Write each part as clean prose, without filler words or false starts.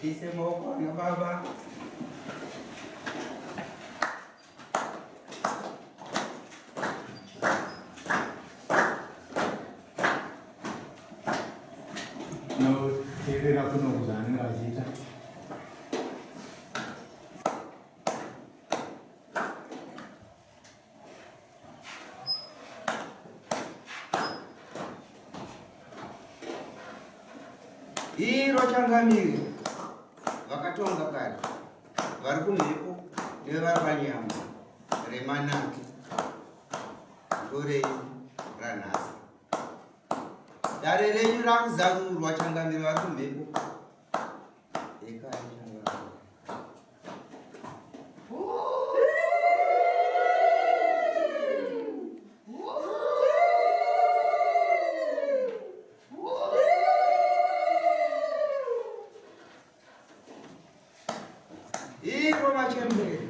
Tiise maoko ana baba. Tinoteerera kuno zvaanenge achiita. Iro changamire vakatonga kare vari kumhepo nevari panyama remanake ndorenyu ranhasi. Dare renyu rakuzarurwa changamire vari kumhepo. Iro machembere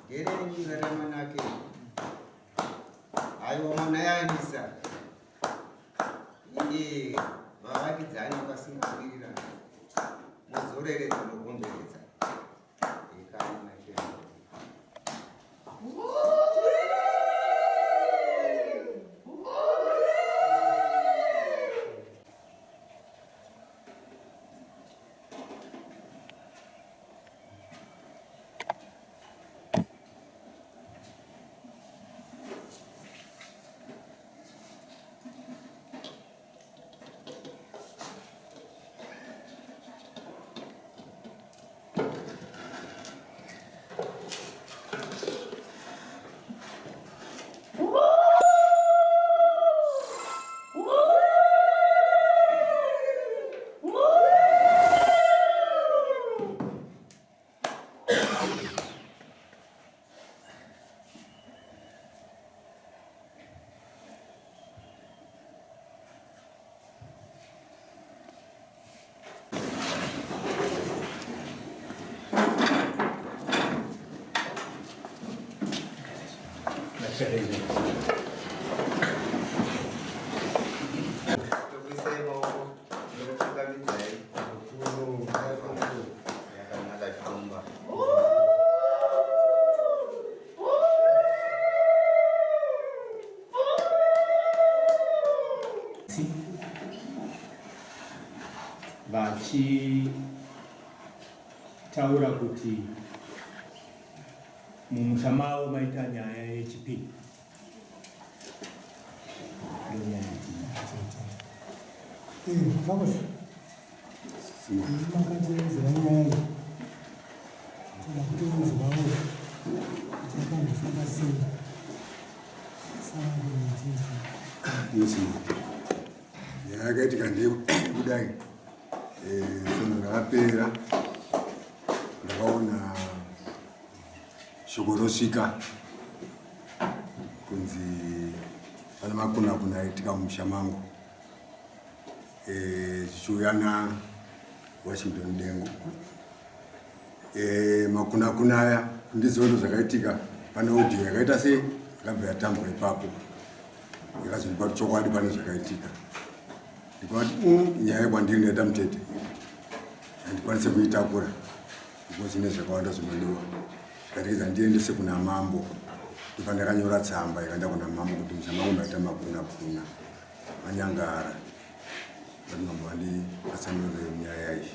nderenyu ramanake aiwa manayanisa Iye vavakidzani vakasingawirirana mozoreredza mokomberedza ekani machembere. Tokuisai maoko nokutungamidzai yakanaka chikomba. Vachitaura kuti mumusha mavo maita nyaya yechipiri. Ndonyaya Vamos. Makatiunzira nyaya iyi. Toda kutiunzwawo kuti yakambofamba sei. Yes, nyaya yakaitika ndeyekudai eh, svondo rakapera ndakaona shoko rosvika kunzi pane makunakuna aitika mumusha mangu eh, zvichiuya na Washington Dengu eh, makunakuna aya ndizive zvakaitika pane audio yakaita sei yakabva yatambwa ipapo yakazondipa kuti chokwadi pane zvakaitika ndikati mm, nyaya yekwandiri ndaita mutete handikwanise kuitakura because ine zvakawanda zvinodiwa ndikatikidza ndiendese kuna mambo ndopandakanyora tsamba yakaenda kuna mambo kuti muchamangu ndaita makuna kuna manyangara vati mambo vandipatsanurire nyaya iyi.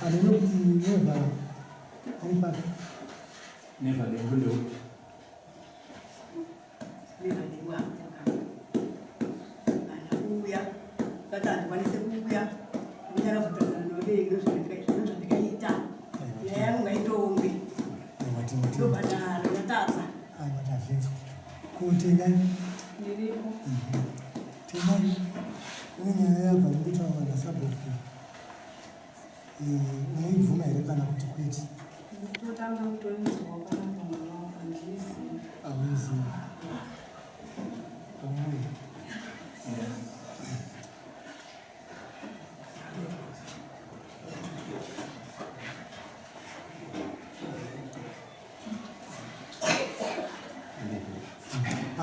Hameno kuti Never ari papi. Never Dengu ndeupi? Never Dengu haana kuuya. Ndati handikwanise kuuya. Nekuti akazotarisana nevabereki ndozvandikaita. Nyaya yangu ngaitongwe. Ndobhadhara ndatadza. Aiwa tazvinzwa. Ko Tendai? Ndiripo. Tendai, kune nyaya yabva kutaurwa nasabhuku. Eh, unoibvuma here kana kuti kwete? Ndotanga kutoinzwawo panapa mwana wangu handiizivi. Auizivi.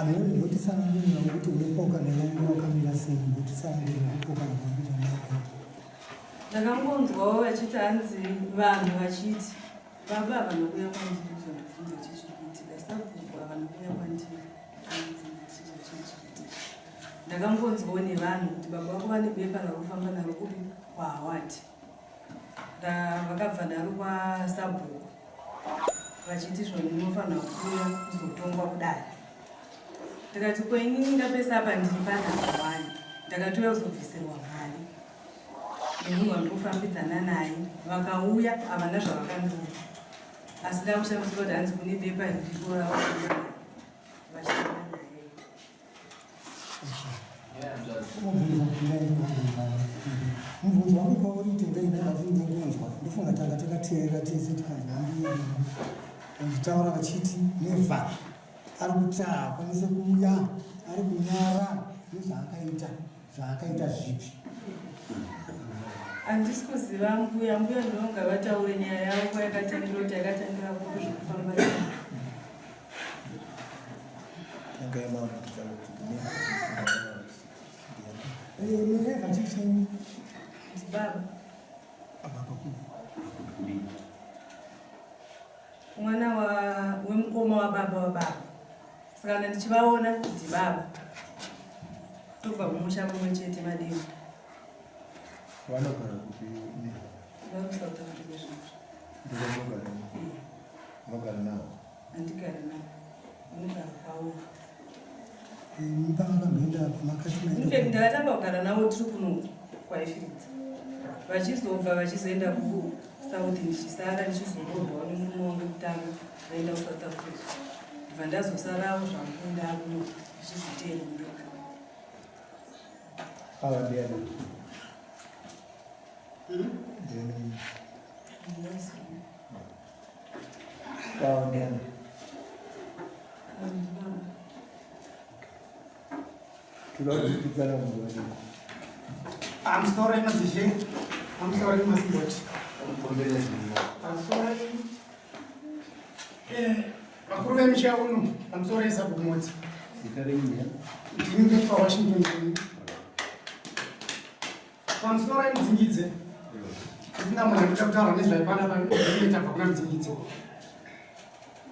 Hameno ndinotitsanangurira kuti unopoka nevarume wakamira sei, ndotitsanangurira kupokana kwakuita nevarume. Ndakangonzwawo vachiti hanzi vanhu vachiti baba havana kuuya kwandiri kuzondibvunza chii chiri kuitika, sabhuku havana kuuya kwandiri kuzondibvunza chii chii chiri kuitika. Ndakangonzwawo nevanhu kuti baba vako vane bepa ravari naro kupi kwaHoward. Vakabva naro kwasabhuku vachiti zvoni munofanira kuuya kuzotongwa kudare. Ndikati ko inini ndapesa apa ndiri panhamba wani, ndakatouya kuzobvisirwa mari nemunhu wandinofambidzana naye. Vakauya havana zvavakandiudza, asi ndakushamisika kuti hanzi kune bepa riripo ravakaenda naro vachitonga nyaya iyi. Mubvunzo wangu kwauri Tendai ndakati ndingonzwa ndofunga tanga takateerera tese tikanzwa mbuya vachitaura vachiti Never ari kuti haakwanise kuuya ari kunyara nezvaakaita zvaakaita zvipi. Handisi kuziva mbuya, mbuya ndinonga vataure nyaya yavo kwayakatangira kuti yakatangira kupi zvikufamba sei. Never chii chenyu? Ndibaba. Baba kupi? Mwana wemukoma wababa wababa. Saka kana ndichivaona ndibaba. Tobva mumusha mumwe chete madini. Vanogara kupi? Vari kuSouth Africa izvozvo. Ndiko munogara? Munogara navo? Handigari navo. Ndinogara kwavo. Pamakamboenda pamakati In fact ndakatanga kugara navo tiri kuno kwaIfiridza. Vachizobva vachizoenda kuSouth ndichisara ndichizoroorwawo nemurume wangu wekutanga vaenda kuSouth Africa. Ndibva ndazosarawo zvangu ndakuno ndichizviteera ndega. Ava ndiani? Ndiani? Ava ndiani? Toda kudzidzana munhu wadiko. I'm sorry, Mazishe. I'm sorry, Masimboti. I'm sorry. Vakuru vemusha uno, I'm sorry, Sabhuku Motsi. Zita renyu? Ndini ndoitwa Washington. Pamusoro yemudzingidze. Ndisina munhu anoda kutaura nezvaipana pa tabva kuna mudzingidze.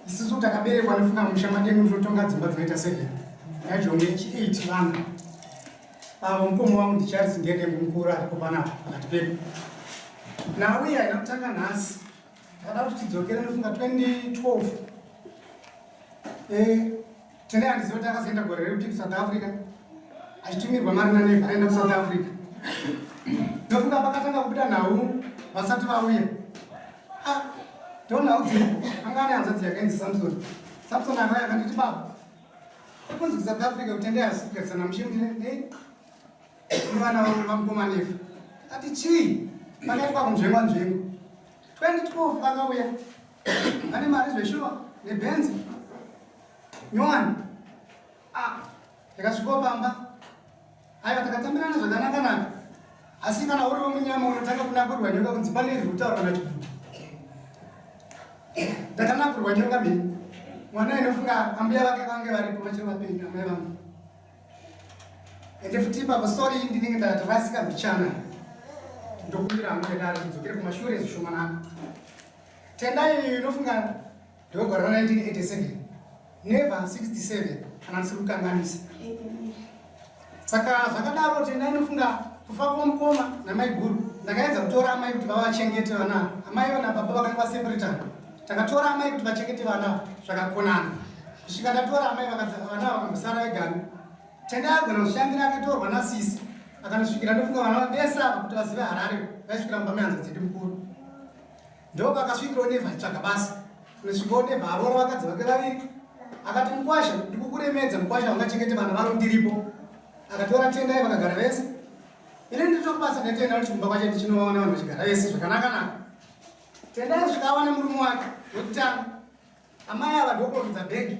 Isusu takaberekwa nefunga musha madengu ndinotonga dzimba dzinoita 7. Yajongwe yechi 8 vana. Avo mukoma wangu ndiCharles Ngedengu mukuru aripo panapa pakati pedu. Nhau iyi haina kutanga nhasi. Ndakada kuti tidzokere nofunga 2012. Tendai handizivi kuti akazoenda gore rekuti kuSouth Africa achitumirwa mari naNever aenda kuSouth Africa. Ndofunga pakatanga kubuda nhau vasati vauya. Ah, ndonhau dziripo. Anga ane hanzvadzi yakainzi Samson. Samson akauya akanditi baba kunzi kuSouth Africa kuti Tendai hasi kugarisana mushe nevana vamukoma Never. Ati chii? Pakati pakunzvengwa nzvengo. 2012 vakauya vane mari zveshuwa nebhenzi nyowani. Ah, takasvikawo pamba aiwa takatambirana zvakanaka-naka, asi kana uri wemunyama unotanga kunakurwa nyoka kunzi pane zviri kutaurwa nachigutu. Ndakanakurwa nyoka mheni mwana inofunga ambuya vake vange varipo vachiri vapenyu amai vangu. Ende futi ipapo sorry ndinenge ndatorasika mbichana, ndokumbira hangu nedare kudzokere kumashure zvishomanana. Tendai inofunga ndogore ra 1987 Never 67 kana ndisiri kukanganisa. Saka zvakadaro Tendai inofunga kufa kwomukoma namaiguru ndakaedza kutora amai kuti vavachengete vana. Amai vana baba vakanga vaseparetana, takatora amai kuti vachengete vana zvakakonana kusvika ndatora amai vana vakambosara vegani. Tendai agona kuzvishandira akatorwa nasisi akanosvikira ndofunga vana vese ava kuti vazive Harare vaisvikira mumba mehanzvadzi dzedu mukuru. Ndopakasvikirawo Never achitsvaga basa. Kunosvikawo Never aroora vakadzi vake vaviri. Akati mukwasha ndikukuremedza mukwasha ungachengete vana vangu ndiripo. Akatora Tendai vakagara vese. Ini ndiri kubasa ndaitoenda kuchikumba kwacho ndichinovaona vanhu vachigara vese zvakanaka naka. Tendai asvika awana murume wake wekutanga. Amai ava ndokurongedza bhegi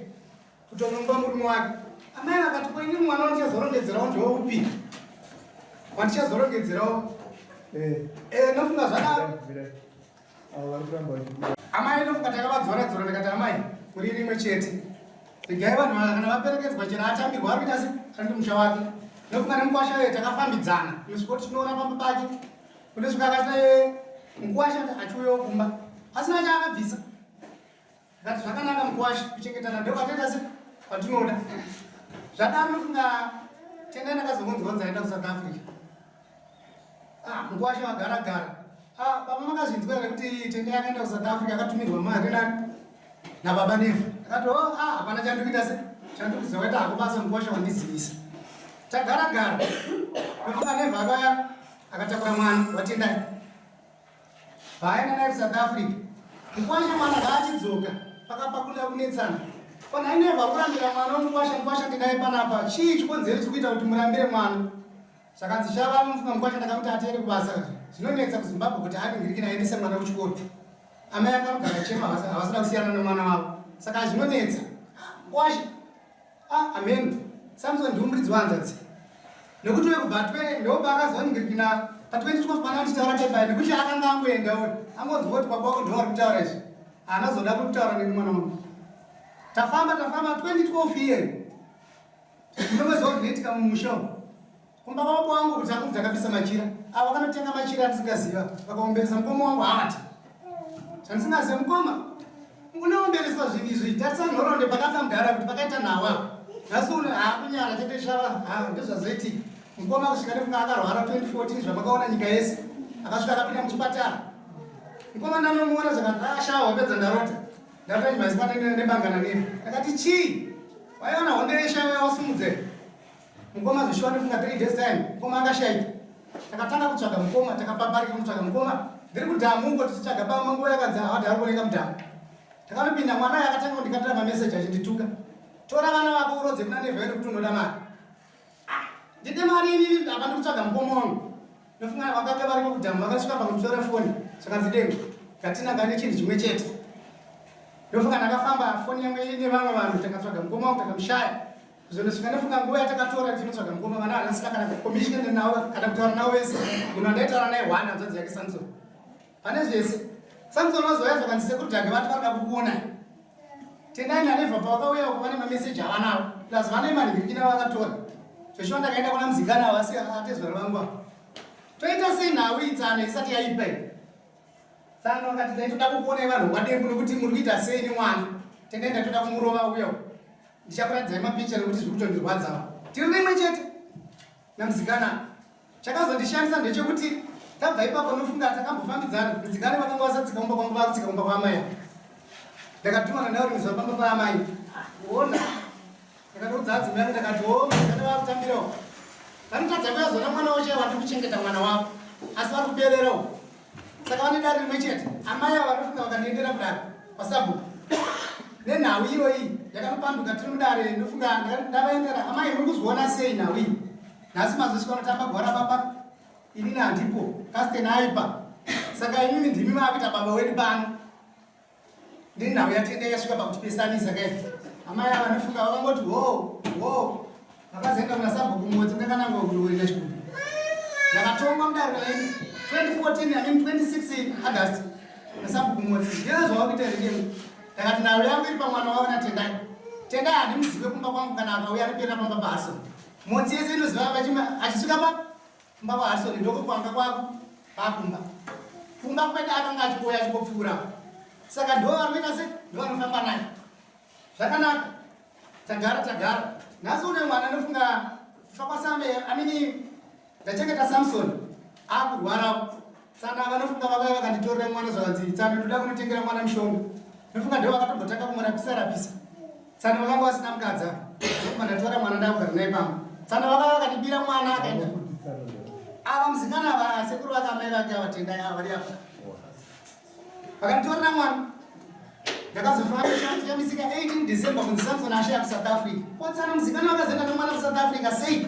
kutonomba murume wake. Amai vakati ko ini mwana wandichazorongedzerawo ndeweupi? Wandichazorongedzerawo nofunga zvadaro. Amai nofunga takavadzora dzora ndikati amai muri rimwe chete. Regai vanhu ava kana vaperekedzwa chero atambirwa ari kuita se ari kumusha wake. Ndofunga nemukwasha uye takafambidzana. Unosvika kuti tinoona pamba pake. Unosvika akati eh, mukwasha achiuyawo kumba. Asina chaakabvisa. Ngati zvakanaka mukwasha kuchengetana ndokwatoita se kwatinoda. Zvadaro ndofunga Tendai ndakazongonzwa kunzi aenda kuSouth Africa. Ah, mukwasha wagara gara. Ah, baba makazvinzwa here kuti Tendai akaenda kuSouth Africa akatumirwa mari nani? Nababa Nevo. Akati, oh, ah, hapana chandikuita se. Chandikuziva waita hako basa mukwasha wandizivisa. Tagara gara. Ndofunga Nevo akauya akatakura mwana waTendai. Paaenda naye kuSouth Africa, mukwasha mwana ngaachidzoka pakapakunda kunetsana. Pana Nevo kurambira mwana wemukwasha, mukwasha ndinaye panapa. Chii chikonzero chiri kuita kuti murambire mwana? Zvakanzi shava mufunga mukwasha ndakamuti ateere kubasa. Zvinonetsa kuZimbabwe kuti aningirikina aendese mwana kuchikoro. Amai akanogara chema havasina kusiyana nemwana wavo. Saka zvinonetsa. Mukwasha Ah, amen. Samson ndiwo muridzi wehanzvadzi. Nekuti uye kubva twe ndopa akazoningirikina pa 2012 pana anditaura pepa nekuti akanga angoenda uyu. Angonzwa kuti baba wako ndiwo vari kutaura izvi. Haana zoda kutaura neni mwana wangu. Tafamba tafamba 2012 iyeyo. Ndinoziva zvinoitika mumusha umu. Kumba kwababa wangu kuti akunzi ndakabvisa machira. Avo vakanotenga machira andisingaziva. Vakaomberesa mukoma wangu hati. Chandisingaziva mukoma. Unoombereswa zvinhu izvi. Tarisa nhoroondo pakafa mudhara kuti pakaita nhau apa. Nhasi uno haakunyara chete shava. Ha ndozvazoitika. Mukoma kusvika nefunga akarwara 2014 zvamakaona nyika yese. Akasvika akapinda muchipatara. Mukoma ndanomuona zvakanzi ah shava wapedza ndarota. Ndarota nyimhaiswa nebanga nanini. Ndakati chii? Waiona hondo yeshava wasimudze. Mukoma zvishuwa ndofunga 3 days time mukoma akashaika. Takatanga kutsvaga mukoma takapaparika kutsvaga mukoma. Ndiri kudhamu uko tichitsvaga pamwe nguva yakanzi hawadi ari kuoneka mudhamu. Takanopinda mwana uyo akatanga kundikatira mameseji achindituka. Tora vana vako urodze kuna Never nekuti unoda mari. Ah, ndide mari inini apa ndiri kutsvaga mukoma wangu. Ndofunga vakanga variko kudhamu vakasvika pakunditora foni zvakanzi dengu ngatinanga nechinhu chimwe chete. Ndofunga ndakafamba foni yangu ine vamwe vanhu takatsvaga mukoma wangu takamushaya. Kuzondosvika ndofunga nguva yatakatora tinotsvaga mukoma vana havasina kana kucommissiona navo kana kutaura navo vese. Munhu wandaitaura naye one hanzvadzi yake Samson. Pane zvese. Samson wazouya zvakanzi sekuru Dhage vati vanoda kukuonai. Tendai naNever pavakauya uko vane mameseji avanawo. Plus vane manhirikina vakatora. Zveshuwa ndakaenda kuna muzikana avo asi atezvara vangu ava. Toita sei nhau iyi tsano isati yaipa iyi? Tsano vakati ndaitoda kukuonai vanhu vekwaDembu nekuti muri kuita sei nemwana. Tendai ndatoda kumurova uya uko. Ndichakuratidzai mapicha nekuti zviri kutondirwadzawo. Tiri rimwe chete namuzikana. Chakazondishamisa ndechekuti tabva ipapo nofunga takambofambidzana. Muzikana vakanga vasatsika kumba kwangu vakutsika kumba kwaamai. Ndakatumana ndaurimiswa pamba paamai. Ona. Ndakatoudza adzimai yangu ndakati o muzikana vakutambirawo. Vanotadza kuyazoona mwana wavo chaiye wandiri kuchengeta mwana wavo. Asi vari kubererawo. Saka vane dare rimwe chete. Amai ava vanofunga vakandiendera kudare kwasabhuku. Nenhau iyoyi yakanopanduka tiri mudare ndofunga ndavaendera amai muri kuzviona sei nhau iyi. Nhasi mazosvika unotamba gwara baba inini handipo Casten aipa. Saka imimi ndimi maakuita baba wedu pano. Nenhau yatenda yasvika pakutipesanisa kai. Amai ava vanofunga vakangoti ho ho vakazoenda kuna sabhuku motsi ndakananga kuenda chikuru. Ndakatongwa mudare raini 2014 I mean 26 August nasabhuku motsi. Ndizvo zvavakuita here demo. Ndakati nhau yangu iri pamwana wavo naTendai. Tendai handimuzive kumba kwangu kana akauya anoperera pamba paHarrison. Motsi yese inoziva vachima achisvika pa Kumba kwaHarrison ndoko kwanga kwaku pakumba. Kumba kwedu akanga achingouya achingopfuura. Saka ndo vari kuita se ndo vanofamba naye. Zvakanaka. Tagara tagara. Nhasi une mwana anofunga kufa kwaSambe, I mean ndachengeta Samson akurwara. Saka vanofunga vakauya vakanditorera mwana zvakanzi tsano ndoda kunotengera mwana mushonga. Ndofunga ndo vakatombotanga kumurapisa rapisa. Tsano vakanga vasina mukadzi ava. Ndobva ndatora mwana ndakugara naye pamba. Tsano vakauya vakandibira mwana akaenda. Ava musikana ava sekuru vake amai vake ava tendai ava vari apa. Vakanditorera mwana. Ndakazofamba yamisika 18 December kunzi Samson ashaya kuSouth Africa. Ko tsano musikana vakazoenda nemwana kuSouth Africa sei?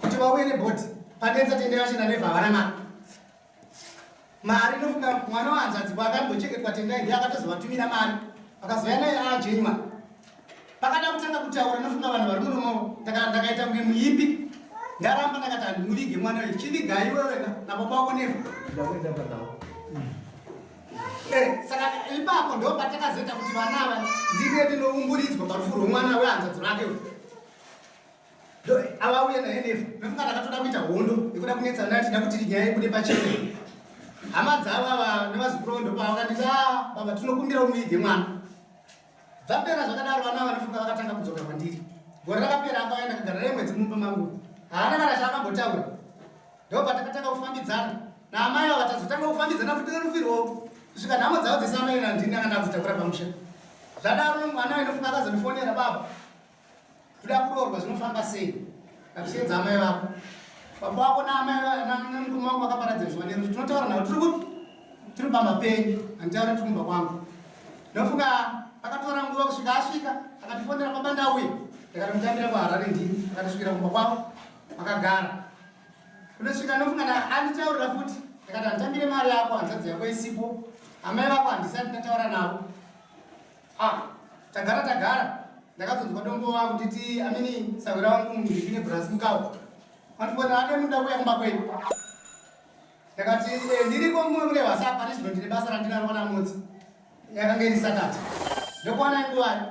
Kuti vauye nebhoti. Panetsa tendai vacho naNever havana mari. Mari inofunga mwana wahanzvadzi kwaakambochengetwa Tendai ndiye akatozovatumira mari vakazouya naye aajenywa. Pakada kutanga kutaura nofunga vanhu vari munomo ndakaita kunge muipi ndaramba ndakati handimuvige mwana uyu chivigai iwewe nababa wako Never. Ndakuenda panhau. Eh, saka ipapo ndo patakazoita kuti vana ava ndine ndinoumbulidzwa parufu rwemwana wehanzvadzi rake avauye naye nefa nofunga takatoda kuita hondo yekuda kunetsa naye tida kuti nyaya ibude pachena hama dzavo ava nevazukuru vo ndopavakanditi a ah, baba tinokumbira umuige mwana Zvapera zvakadaro vana vanofunga vakatanga kudzoka kwandiri. Gore rakapera akauya ndakagara naye mwedzi mumba mangu. Haana kana chaakambotaura. Ndobva takatanga kufambidzana. Naamai ava tazotanga kufambidzana futi nerufirwo. Kusvika nhamo dzavo dzese amai nandini ndanga ndakudzitakura pamusha. Zvadaro mwana wainofunga akazondifonera baba. Kuda kuroorwa zvinofamba sei? Ndakusheedza amai vako. Baba wako naamai nemukoma wako vakaparadzaniswa nerufu. Tinotaura navo tiri kupi? Tiri pamba penyu. Handitauri tiri kumba kwangu. Ndofunga akatora nguva kusvika asvika akatifonera baba ndauya. Ndakatomutambira kuHarare ndini. Akatisvikira kumba kwavo akagara. Kunosvika ndofunga anditaurira futi. Ndakati handitambire mari yako hanzvadzi yako isipo. Amai vako handisati ndataura navo. Ah, tagara tagara ndakazonzwa dombo vakunditi amini sahwira wangu ndine brasi mukawo vandifonera ade munoda kuuya kumba kwenyu ndakati eh, ndiriko mumwe murehwa sa pane zvino ndine basa randinaro kwana mudzi yakanga iri sakati ndokuwana nguvayo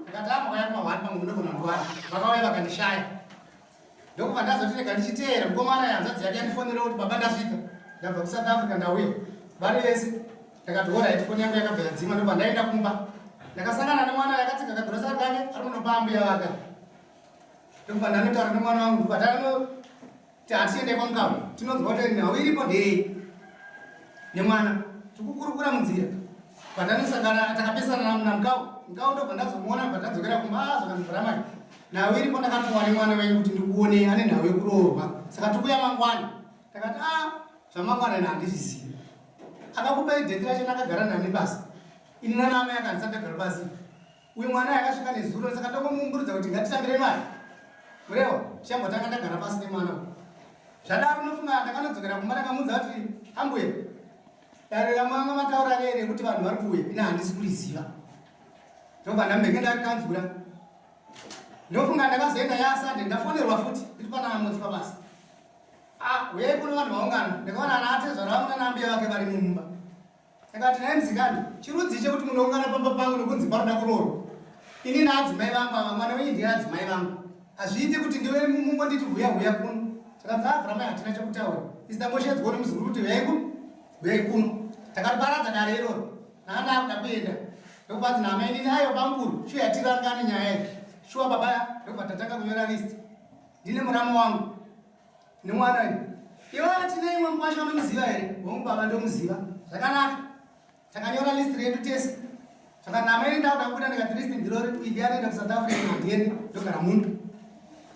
ndakati ah makauya kumahwani pamwe munogona nguwani vakauya vakandishaya ndokubva ndazoti rega ndichiteera mukomana yanzvadzi yake yandifonera kuti baba ndasvika ndabva kusouth africa ndauya vari vese ndakati horait foni yangu yakabva yadzima ndobva ndaenda kumba ndakasangana nemwana yakatsika kagirosari kake ari kunopa ambuya vake ndokubva ndanotaura nemwana wangu ndobva tanoti hatiende kwamukavo tinonzwa kuti nhau iripo ndei nemwana tikukurukura munzira patanosangana takapesana namukavo mukavo ndobva ndazomuona bva tadzokera kumba azokandivhura ah, mai Nhau iripo ndakatumwa nemwana wenyu kuti ndikuonei ane nhau yekuroorwa saka tikuya mangwana. Takati a ah, zvamangwana ina handizvizivi. Akakupai dheti racho ndakagara nani basi. Ini nana amai akandisati ndagara pasi. Uyu mwana yakasvika nezuro saka ndomuumburudza kuti ngatitambire mari. Kurewa tichambotanga ndagara pasi nemwana uyu. Zvadaro unofunga ndakanodzokera kumba ndakamuudza kuti ambuya dare ramanga mataura rere rekuti vanhu vari kuuya ini handisi kuriziva. Ndobva ndambenge ndarikanzura. Ndofunga ndakazoenda yaSunday ndafonerwa futi ndiri pana Amotsi pabasa. Ah, uyai kuno vanhu vaungana. Ndakaona ana atezvara vangu nana ambuya vake vari mumba. Ndakati nhai mzikani, chirudzi chekuti munoungana pamba pangu nokunzi paroda kuroorwa. Ini naadzimai vangu ava mwana wenyu ndiye adzimai vangu. Hazviiti kuti ndiwe mungonditi huya huya kuno. Takabva avhura mai hatina chekutaura. Isi tangoshedzwa nemuzukuru kuti huyai kuno. Huyai kuno. Takariparadza dare iroro. Ndanga ndakuda kuenda ndokubva nzi naamai nini aiwa bamukuru shuwa yatirangane nyaya iyi shuwa baba ndokubva tatanga kunyora list ndine muramu wangu nemwana uyu iwe tine imwe mukwasha unomuziva here hongu baba ndomuziva zvakanaka takanyora list redu tese saka naamai ndakuda kubuda ndikati list ndirori uyu ndiye anoenda kusouth africa handiende ndogara muno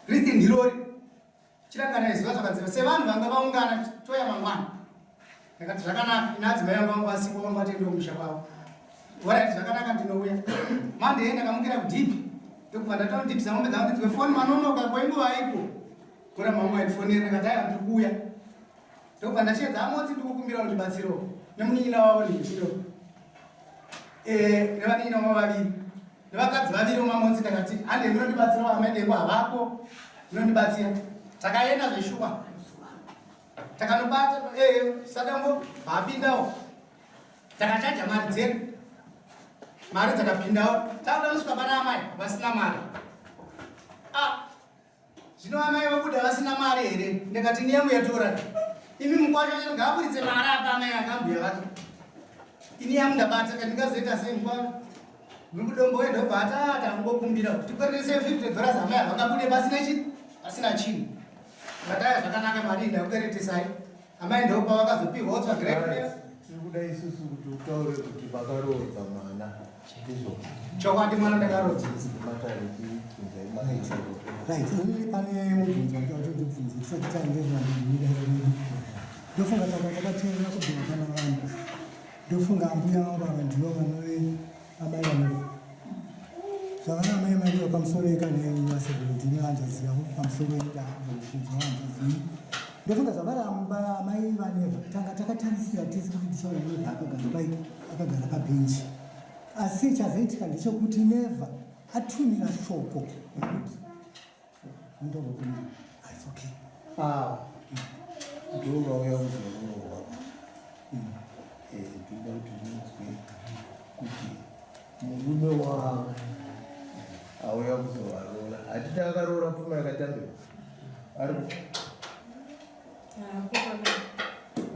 list ndirori Chiranganai zuva zvakadzira sevanhu vanga vaungana toya mangwana. Ndakati zvakanaka ini adzimai vangu vangu vasipo vangu vatende kumusha kwavo. Horaiti zvakanaka ndinouya. Monday ndakamukira kudhipi ndokubva ndatonodhipisa mombe dzangu ndinzwe foni manonoka kwainguva ipo. Kora mamwe aindifonera ndakati aiwa ndiri kuuya. Ndokubva ndasheedza amotsi ndikukumbira undibatsirewo nemunin'ina wavo ndikuchiro. Eh, nevanin'ina wavo vaviri. Nevakadzi vaviri vemamotsi ndakati hande munondibatsirawo amai dengu havako munondibatsira. Takaenda zveshuwa. Takanobata eh sadambo vapindawo. Takachaja mari dzedu. Mari dzakapindawo. Takuda kusvika pana amai vasina mari. Ah, Zvino amai vabuda vasina mari here? Ndikati ini yangu yatora. Imi mukwasha wacho ngaaburitse mari apa amai akambuya vake. Ini yangu ndabata kandingazoita sei mukwasha? Mukudombo wenda ubva atata kungokumbira kuti tikwerese 50 dollars amai havangabude pasina chi pasina chinhu. Ngataya zvakanaka mari ndakukweretesai. Amai ndopa vakazopihwa utsva great. Tiri kuda isusu kuti utaure kuti vakaroodza mwana. Ndizvo. Chokwadi mwana ndakaroodza. Right, ini pane mubvunzo wandinoda kuti ndibvunze tisati taenderera nedare redu. Ndofunga tanga takateerera kubvira pana vanhu. Ndofunga ambuya vangu ava ndivo vanove amai vanofa. Zvavana amai mariwa pamusoro yekanei vasekuru ndine hanzvadzi yavo pamusoro yedamubvunzo wahanzvadzi yenyu. Ndofunga zvavaramba amai vaneva tanga takatarisira tese kuti tichaona Neva akagara pai akagara pabhenji. Asi chazoitika ndechekuti Neva atumira shoko rekuti ndokuti it's okay. Ah, ndovauya kuzoroorwa. Tinoda kuti munzwe kuti murume wavo auya kuzovaroora. Hatiti akaroora pfuma yakatambirwa. Ari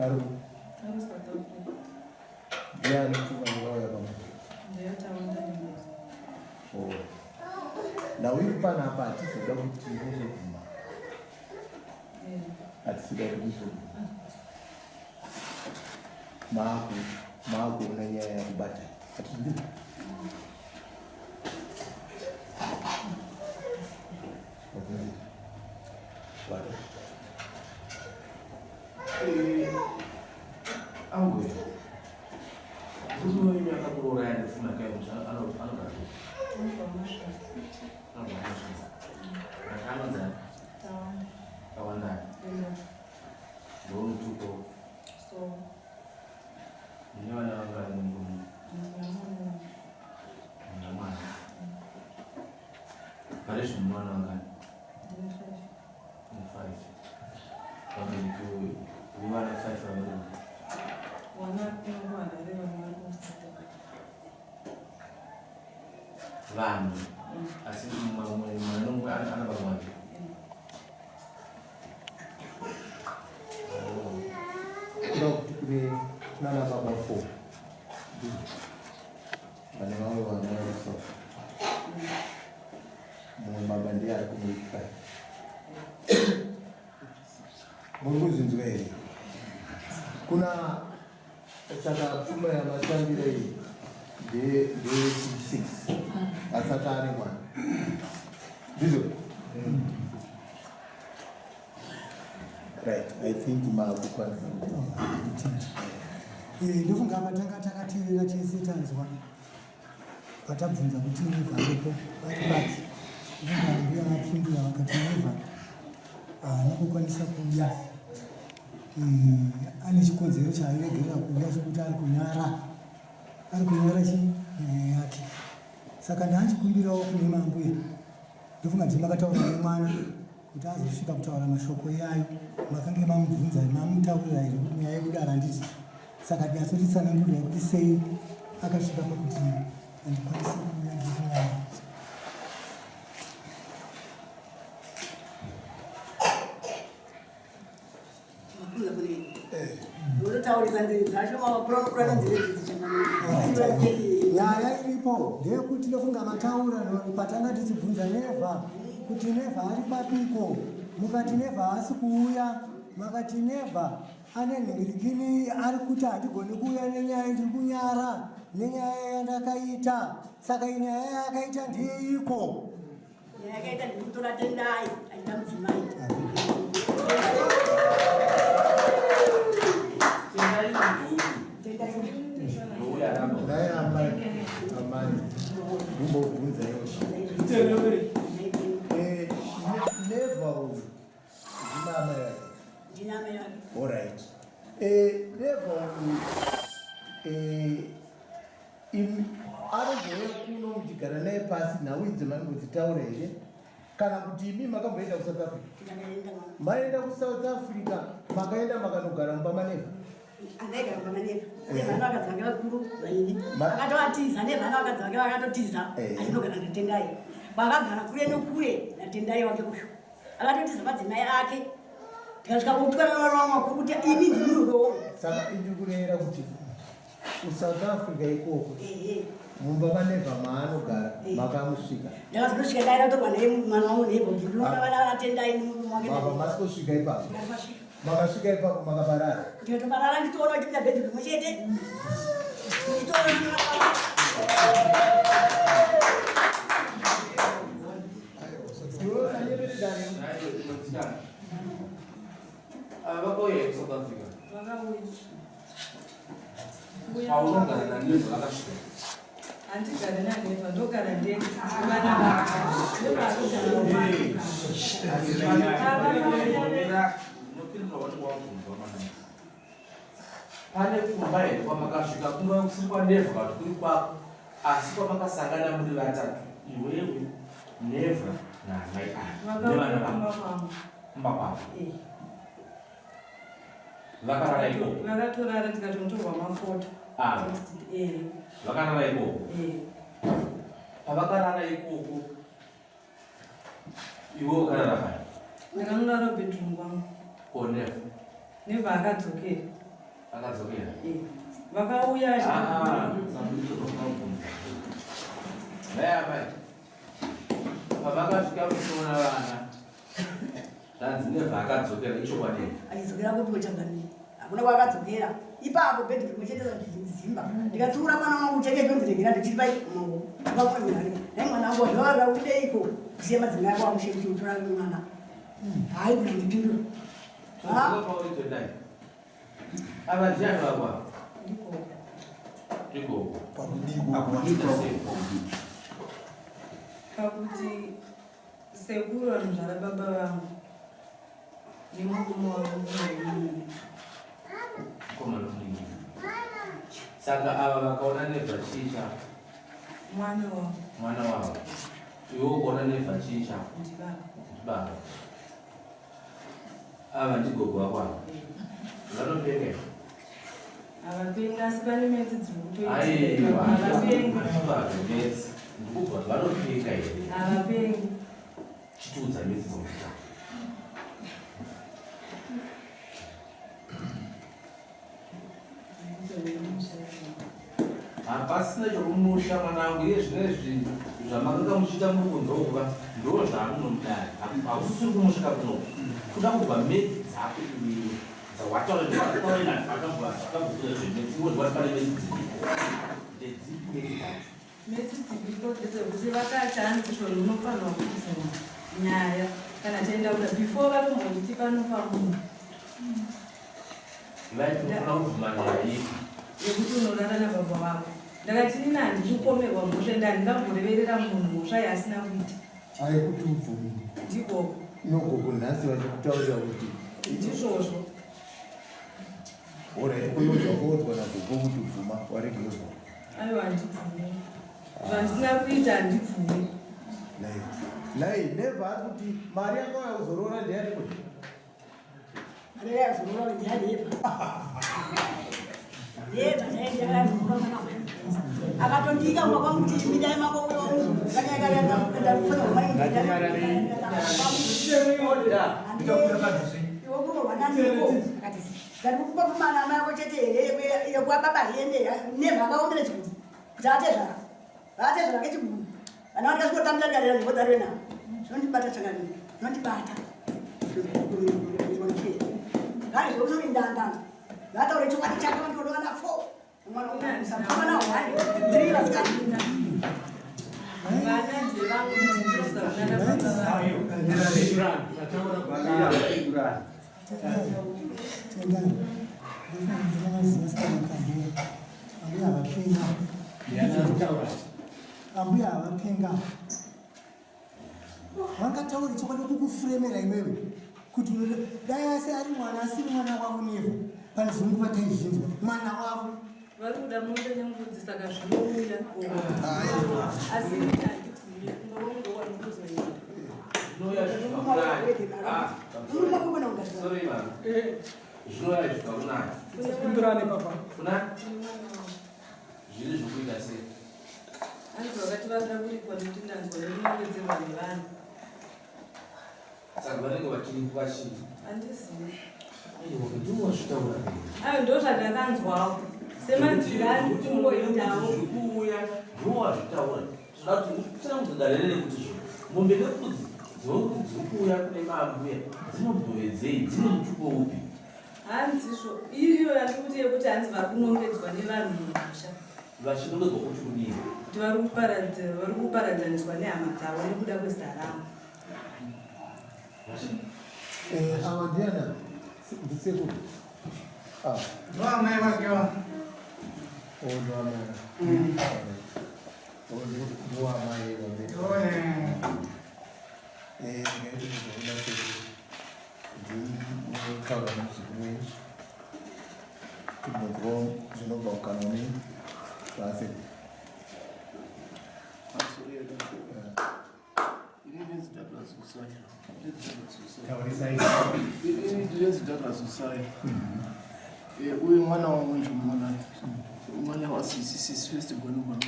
ari ndiani pfuma yakauya pamwe? Oh. Nhau iri panapa hatizoda kuti muzobvuma. Hatisiда kuti muzobvuma. Maaku maakuona nyaya yakubata. Hatizvi. Angwe. Murume wenyu akakuroora yandifuna kai musha anogara. Anonzi ani? Tawanda. Ndomutupo. Mune vana vangani murume? Muna mwana. Pari zvino mune vana vangani? Mune five. Vabereki vevana five vabereki. Vanhu asi mumwe mwana nomumwe ana baba vake. Kuda kuti kune kunana baba four vane vamwe vana vari kuSouth. Mumwe baba ndiye ari kuweek five. Muri kuzvinzwa here? Kuna saka pfuma yamatambira iyi ndeye six asati ane mwana ndizvo? Right, I think maakukwanisa. Ndofunga matanga takateerera tese tanzwa patabvunza kuti Neva aripo vari papi. Ndofunga mbuya vapindura vakati Neva haana kukwanisa kuuya. Ane chikonzero chaairegerera kuuya chekuti ari kunyara. Ari kunyara chi nyaya yake. Saka ndachikumbirawo kune mambuya. Ndofunga ndimi makataura nemwana kuti azosvika kutaura mashoko iyayo makange mamubvunza mamutaurira here kuti nyaya yekudara handiti saka tinyatsotitsanangurira kuti sei akasvika pakuti handikwanisi kuuya ndiri Nyaya iripo ndeyekuti ndofunga mataura patanga tichibvunza Neva kuti Neva ari papiko, mukati Neva haasi kuuya, makati Neva ane nhingirikini ari kuti handigoni kuuya nenyaya ndiri kunyara nenyaya yandakaita, saka nyaya yaakaita ndeyeiko? Yakaita ndikutora Tendai aita mudzimai. Dai amai amai mumbobvunza iwo. Eh, never uyu ndina amai vake. Ndina amai vake. All right. Eh, never uyu eh Imi anozouya kuno muchigara naye pasi nhau idzi maimbodzitaura here kana kuti imi makamboenda kusouth africa maenda kusouth africa makaenda makanogara mumba maneva andaigara mumba maneva nevana vakadzi vake vakuru vaini akatovatiza nevana vakadzi vake vakatotiza achinogara natendai vakagara kure nokure natendai wake uyu akatotiza madzimai ake tikasvika kutukana nevana vangu vakuru kuti imi ndimi rudo saka indikureva kuti KuSouth Africa ikoko mumba maneva maanogara makamusvika? Ndakazosvika ndaida kutorwa naye mwana wangu nebhogi ndinoona vana vanatendai murume wake. Mava masvika ipapo. Makasvika ipapo makaparara. Ndikatoparara nditoona kuti ndabhedhi rimwe chete. Nditoona Vakauya kuSouth Africa. Vakauya. Paunogara naNeva vakasvika. Handigare naNeva, ndogara ndega. Vana Pane kumba here kwamakasvika kungava kusiri kwaNeva kana kuti kuri kwako asi kwamakasangana muri vatatu iwewe Neva naamai ava nevana vako kumba kwako. Vakarara ikoko. Vakatorara tikatonotorwa mafoto. Ava. Eh. Vakarara ikoko. Eh. Pavakarara ikoko iwe ukarara pai? Ndakanorara bedroom kwangu. Ko Never? Never akadzokera. Akadzokera. Eh. Vakauya Ah, Mai amai. Pavakasvika muchiona vana zvanzi Never akadzokera ichokwadi. Achidzokera kupi kuchangamire? Hakuna kwaakadzokera. Ipapo bhedhi rimwe chete zimba. Ndikatsiura mwana wangu cheke chonzi regera ndichiri pai maoko. Pamwe munhu ariko. Dai mwana wangu wazvavarira udeiko kusiya madzimai ako amushe kuti utora mwana. Hayi kuti ndipindure. Todzoka pauri Tendai. Ava ndiani vako ava? Ndikoko. Ndikoko. Pakudiko. Sei? Pakuti sekuru vanozvara baba vangu nemurume wavo muinini. Mukomana munin'ina. Saka ava vakaona Never chii chako? Mwana wavo. Mwana wavo. Iwe ukaona Never chii chako? Ndibaba. Ndibaba. Ava ndigogo vako ava. Vanopenga here? Havapengi asi pane metsi dziri kutoitika. Aiwa. Havapengi. Metsi. Ndikubva kuti vanopenga here? Havapengi. Chitiudza metsi dzokuita. Hapasina chokumusha mwanangu, iye zvinezvi zvamakanga muchiita muri kunze uku ka ndo zvaamunomudari. Hausisiri kumusvika kunoku. Kuda kubva metsi dzako iwewe dzawataura akambokuudza zvemetsi iwe wati pane metsi dziripo. Ndedzipi metsi dzacho? Metsi dziripo ndedzekuti vakati hanzi zvonhu unofanirwa kubvuma nyaya kana taenda kuda before vatombonditi panofa munhu. Vaiti unofanira kubvuma nyaya ipi? Yekuti unorara nababa vako. Ndakati inini handidi kupomerwa mhosva ende handingamboreverera munhu mhosva yaasina kuita. Ayi kuti ubvume. Ndikoko. Inogogo nhasi vachikutaurira kuti ndizvozvo. Alright, kunodzwa kuodzwa nagogo kuti bvuma waregerwa. Aiwa handibvumi. Zvandisina kuita handibvumi. Nai. Nai never ari kuti mari yakauya kuzoroora ndeyani kuti? Mari yakauya kuzoroora ndeyani Never. Never chaiye yakauya kuzoroora mwana wangu. Akatondika kumba kwangu kuti midai mako uyo Vataure chokwadi chake vandoona 4 mwana 1 3 vasikana. Vana ndevangu ndinozoonana baba vangu. Tendai, ndinoziva zita rakambuya. Ambuya havapenga. Ambuya havapenga. Vangataure chokwadi kukufuremera iwewe kuti unoda dai asi ari mwana asiri mwana wavo Never pane zvimwe vataizvinzwa mwana wavo. Vari kuda mombe nembudzi saka zvinouya. Asi ini handibvumi kumba kwangu ndokwandinozoenda. Zvinouya zvichibva kunani? Ah, sorry ma'am. Zvinouya zvichibva kunani? Pindurani papa. Kuna? Zviri zvokuita sei? Hanzi vakati varida kuripwa nekuti ndanzwa nekunongedzerwa nevanhu. Saka vanenge vachiripwa chii? Handizivi. Aiwa, ndiwo wazvitaura. Ayo ndo zvandakanzwawo. Semanzwiro andikungoitawo. Zviri kuuya, ndiwo wazvitaura. Tinoda kuti tinokuzodarere kuti zvo mombe nembudzi dziri kuuya kune maambuya dzinogovedzei, dzine mutupo upi? Hanzizvo iyo yandikuti yekuti hanzi vari kunongedzwa nevanhu mumusha. Vachinongedzwa kuti kudii? Kuti vari kuparadzaniswa nehama dzavo nekuda kwezita rangu. Ava ndiana? Ndisekuru. Ah. Ndoamai vakewa. Oh, ndoamai. Oh, ndoamai vambe. Ndoe. Ngaiti kuzoona sekuru. Ndinotaura nemuzukuru wenyu. Timbonzwa zvinobva mukanwa menyu zvasekuru. Taurisai. Ini ndinonzi Douglas Usaya. Uyu mwana wangu ndichimuona. Mwana wasisi sisi first born mwana.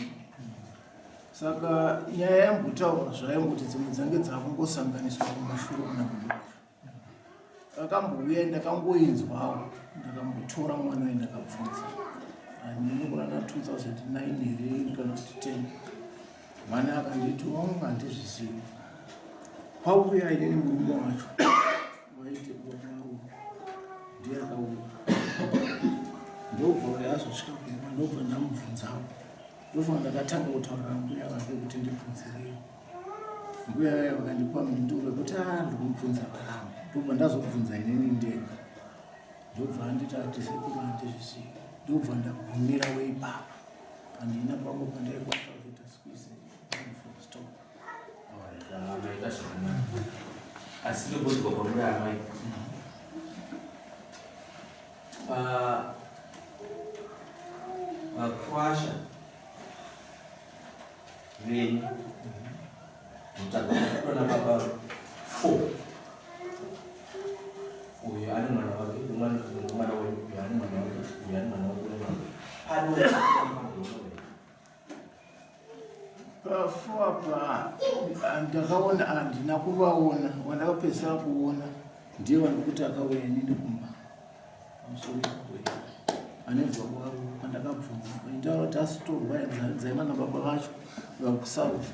Saka nyaya yambotaurwa zvayo kuti dzimwe dzange dzakungosanganiswa kumashure kuna kudumashu. Akambouya ndakangoinzwawo ndakambotora mwana uye ndakabvunza hanini kunana 2009 here kana kuti 10 mwana akanditi wangu handizvizivi kwauya inini murume wacho waiti baba ndiye akauya ndobva uya azosvika kumba ndobva ndamubvunzawo ndofunga ndakatanga kutaura mbuya vake kuti ndibvunzirei mbuya vaya vakandipa mhinduro yekuti a ah, ndikumubvunza varamba ndobva ndazobvunza inini ndega ndobva anditi ati sekuru handizvizivi ndobva ndagumira weipapa handina pamwe pandaikwanisa kuita squeeze full stop maita zvakanaka asi ndobvunzwa kwamuri amai Vakwasha venyu mutagona baba 4 uyu ane mwana wake mwana wenyu uyu ane mwana wake uyu ane mwana wake pano Pafu apa ndakaona handina kuvaona wandakapedzisira kuona ndiye wandikuti akauya inini kumba pamusoro anebva kwavo kwandakabvunza vaitaura kuti asitorwa dzaiva nababa vacho vakusouth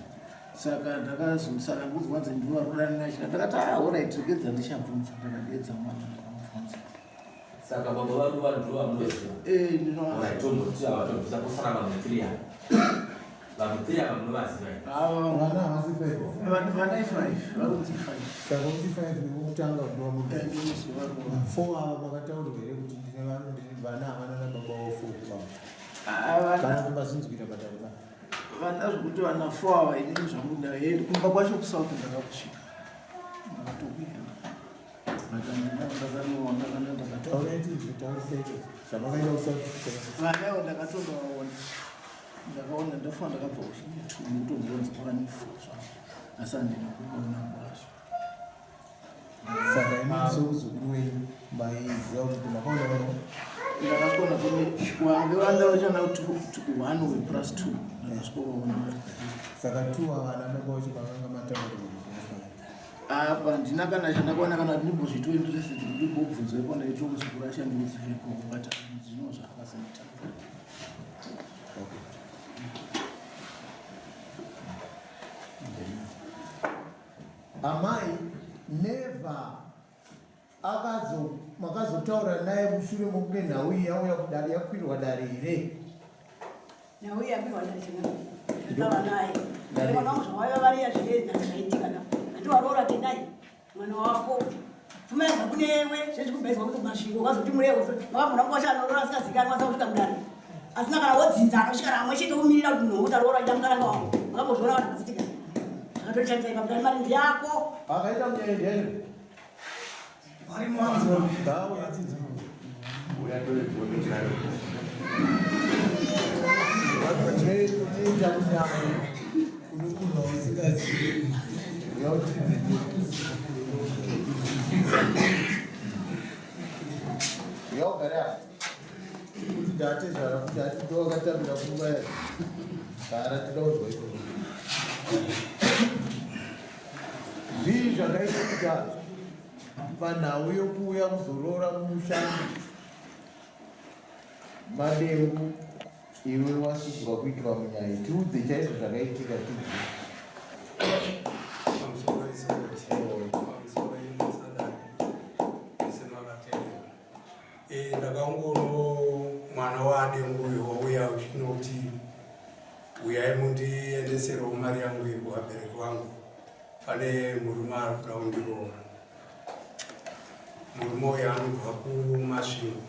saka ndakazosaka ndikuzi kwanzi ndivo vari kudanana china ndakati ahorit ah, regedza ndichabvunza ndakadeedza mwana ndakamubvunza Saka baba vangu vanhu vamunoziva. Eh, ndinovaziva. Alright, tomboti ava tobvisa kusara vanhu 3 ava. Vanhu 3 ava munovaziva here? Ava vana havasi 5. Vanhu vana 5, vari kuti 5. Saka kuti 5 wekutanga kuti wamunoziva. Eh, ndinoziva. 4 ava makataurirwa here kuti ndine vanhu ndine vana havana nababa wavo 4 baba. Kana kuti mazinzwira badare ba. Vana zvekuti vana 4 ava inini zvangu ndaenda kumba kwacho kuSouth ndakakusvika. Ndakatokuenda. Vanawo ndakatovaona ndakaona ndafa ndakabva kuchitunhu kutonzwanzi zvangu asi handina kuona kwazvo saka imi somuzukuru wenyu maiziva kuti makaona vana ndakakona kune wange vanda vachana kuti one we plus two ndakasvikovaona saka two avana baba vacho makanga mataura Apa handina kana chandakaona kana kuti ndimbozviitwe interested kuti ndimbobvunzwa ipo ndaitwa muzukuru achandiudzireko but zvino zvaakazonitaura. Okay. Amai never akazo makazotaura naye mushure mokunge nhau iyi yauya kudare yakwirwa dare here? Nhau yakwirwa dare chena. Ndataura naye. Mwana wangu zvawaiva variya zvee nhasi zvaitika ka. Ati waroora tendai mwana wako. Pfuma yabva kunewe zvezvikubhezwa kuti masvingo ukazoti murewo makamona mkwasha anoroora asingazikanwa asina kusvika mudare. Asina kana wodzinza anosvika ramwe chete womirira kuti munhu utaroora ita mukaranga wangu. Makambozviona vanhu vachitika. Zvakatoshandisa ipapo mari ndiyako. Akaita munyaya ndiyani? Kuti ndatezvara kuti ati ndowakatambira pfungwa yacho kana tinoda kuzwa ikoko Zvii zvakaitika panhau yokuuya kuzoroora mumusha madengu iwe wasungirwa kuitwa munyai? Tiudze chaizvo zvakaitika tidzi. Eh, ndakangono mwana wadengu uyo wauya uchinoti Uyai mundiendeserewo mari yangu iyi kuvabereki vangu, pane murume ari kuda kundiroora. Murume uyu anobva kuMasvingo,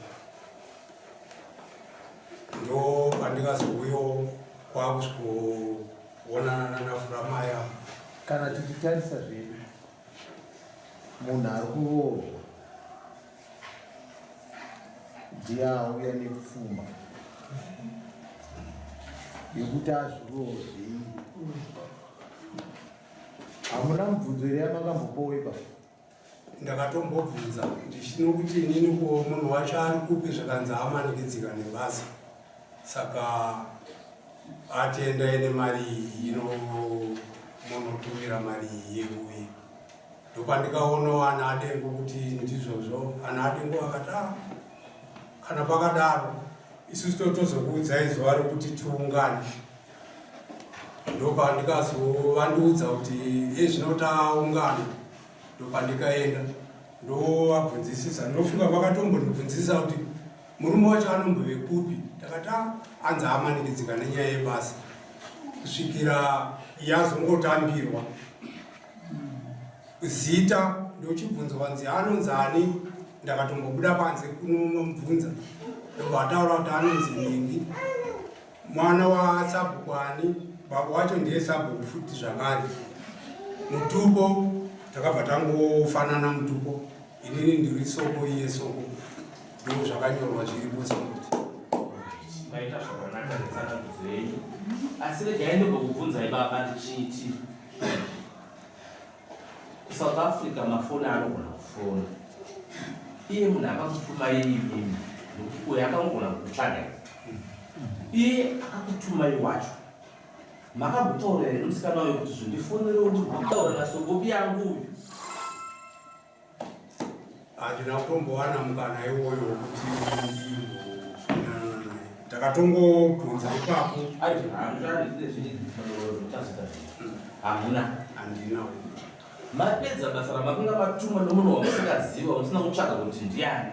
ndo pandikazouyawo kwakusvikoonana nanaFuramaya. Kana tichitarisa zvedu munhu ari kuroorwa ndiye auya nepfuma yekuti azviroodze hamuna mubvunzo here yamakambopowa ipapo ndakatombobvunza ndichinokuti inini ko munhu wacho ari kupi zvakanzi amanikidzika nebasa Saka ati endai nemari iyi ino munotumira mari iyi yeuye. Ndopandikaonawo ana Adengo kuti ndizvozvo. Ana Adengo akati ah, kana pakadaro isusu totozokuudzai zuva rekuti tiungane. Ndopandikazovandiudza kuti ezvino taungana ndopandikaenda ndovabvunzisisa ndofunga vakatombondibvunzisisa kuti murume wacho anombove kupi ndakati ah, anzi amanikidzika nenyaya yebasa kusvikira yazongotambirwa zita ndochibvunzwa nzi anonzi ani ndakatombobuda panze kunomubvunza ndobva ataura kuti anonzi ningi Mwana wasabhuku ani? Baba wacho ndiye sabhuku futi zvakare. Mutupo takabva tangofanana mutupo. Inini ndiri soko iye soko. Ndo zvakanyorwa zviripo sekuti. Maita zvakanaka netsanangudzo yenyu. Asi regai ndimbokubvunzai baba ndichiti kuSouth Africa mafoni anogona kufona. Iye munhu akakutumai imimi nokuti uyo akangogona kukutsvagai. Iye akakutumai wacho makambotaura here nemusikana uyo kuti zvindifonerewo ndikutaura nasogobi yangu uyu? Handina kutombowana mukana iwoyo wekuti ndimbofanana naye. Takatongobvunza ipapo. Hamuna. Handina. Mapedza basa ramakanga matumwa nomunhu wamusingaziva wamusina kutsvaga kuti ndiani.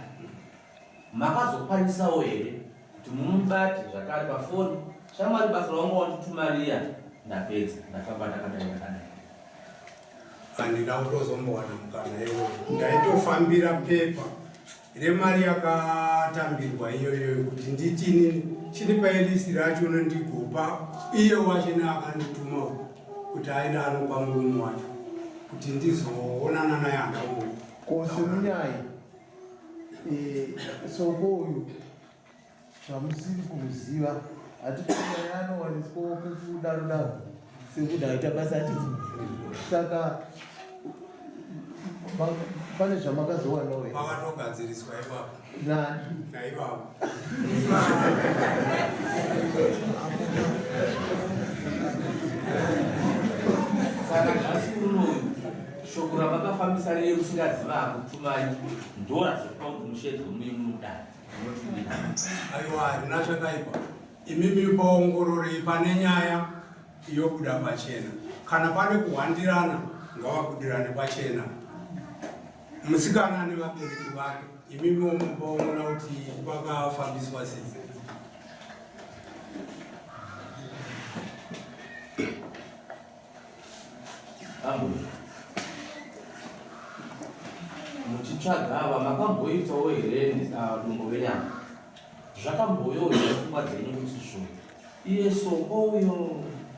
Makazokwanisawo here kuti mumubate zvakare pafoni? Shamwari basa rawanga wandituma riya ndapedza ndafamba ndakadai ndakadai. Handina kutozombowana mukana iwoyo. Ndaitofambira pepa remari yakatambirwa iyoyo kuti nditi inini chinipai list racho nondigopa iye wachena akandituma kuti aenda anopa murume wacho kuti ndizoonana naye handamuoni. Ko semunyai eh, soko uyu zvamusiri kumuziva hatiti nyaya anowaniswawo pekudaro daro sekuti aita basa hatiti saka pane zvamakazowanawo here? Pakatogadziriswa ipapo nani naivavo Saka nhasi unoyu shoko ramakafambisa rei musingaziva akutumai ndorazopa kuti mushedzwe muye munodai. Aiwa harina chakaipa. Imimi paongororei pane nyaya yobuda pachena. Kana pane kuhwandirana ngavabudirane pachena. Musikana nevabereki vake imimi mupaona kuti pakafambiswa sei. Ambuya, muchitsvaga ava makamboitawo here ah, dumbu renyama? Zvakambouyawo here pfungwa dzenyu kuti zvo iye Soko uyo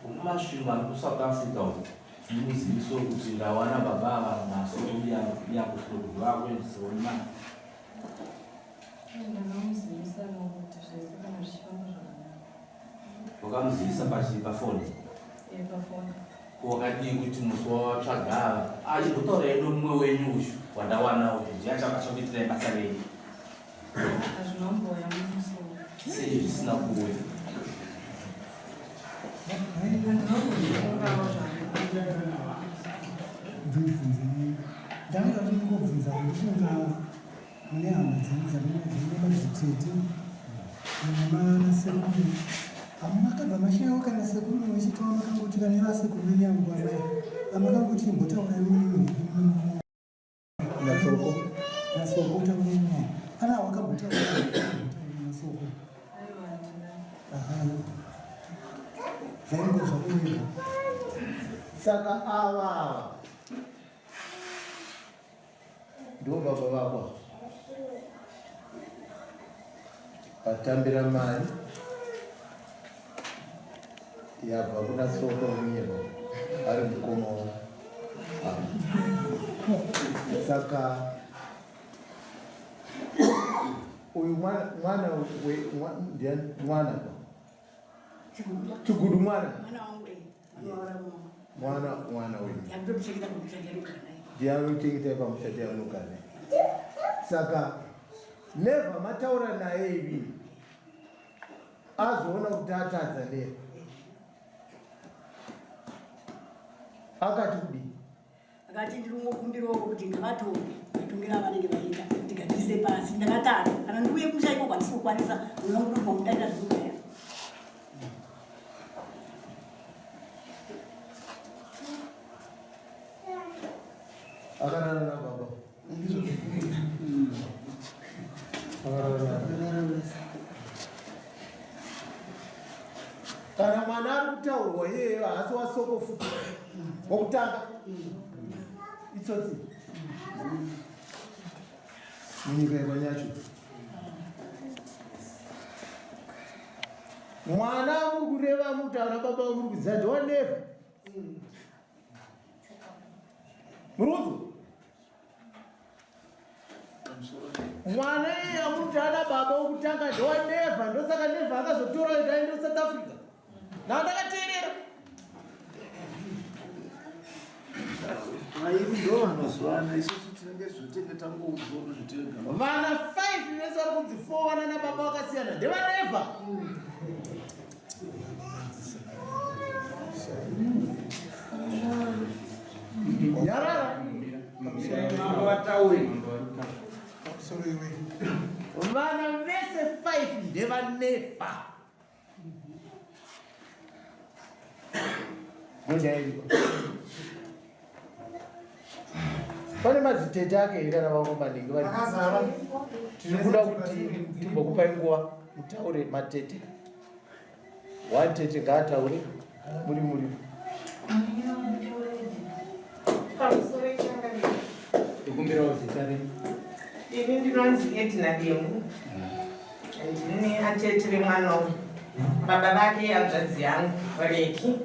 wekuMasvingo ari kuSouth Africa uyo ndimuzivisewo kuti ndawana baba ava naSoko yako kuti vakuendesewo nemari? Ndakamuzivisa kuti zvese kana zvichifamba zvakanaka. Wakamuzivisa pachi pafoni? Eh, pafoni. Ko wakadii kuti musi wawatsvaga ava achimbotaura nomumwe wenyu uyu wandawana uyu ndiye achakuitirai basa renyu? Hazvina kumbouya mumusoro. Sei zvisina kuuya? Handina zvangu. Ndibvunze. Ndanga ndingobvunza ndifunga Mune hama dzenyu dzamune madzitete nemanasekuru amakabva mashaiwa kana sekuru mumwe chete wamakangoti kana vasekuru venyu avo kwamai amakangoti imbotaurai munini nasoko nasoko taurai naye kana wakambotaura nasoko zvainge zvakuwega saka ava ava Ndivo baba vako vatambira mari yabva kuna Soko Munyebo ari mukoma wavo. Saka uyu mwana mwana we ndiani mwana Chigudu mwana mwana mwana wenyu ndiye anochengeta pamusha ndiye anogara naye saka never mataura naye ivi Azoona kuti atadza lero. Akati kudii? Akati ndiri kungokumbirawo kuti ngavatonge matongero avanenge vaita tigadzise pasi ndakatadza kana ndiuye kumusha iko kwandisi kukwanisa unonguruma mudaita zvinouraya. Akarara nababa. Ndizvo Kana mwana ari kutaurwa iyeyo haasi wasoko futi wokutanga itsotsi munyika yemanyacho mwana muri kureva mutaura baba muri kuziva ndiwaneva muri kunzwa mwana iye amuti ana baba wokutanga ndowaneva ndosaka neva akazotora ita aende kusouth africa na ndakateerera vairi ndo vanozivana isusu tinenge zvotenge tangoudzwa kuzvitega vana 5 vese vari kunzi 4 vana nababa vakasiyana ndevaneva Nyarara. Vana vese 5 ndevanefa. Pane madzitete ake here kana vamwe maningi vari? Tiri kuda kuti timbokupai nguva mutaure matete. One tete ngaataure muri muri. Ndikumbirawo zita renyu. Ini ndinonzi Edna Demu. Ndini atete vemwana uyu. Baba vake hanzvadzi yangu Reki.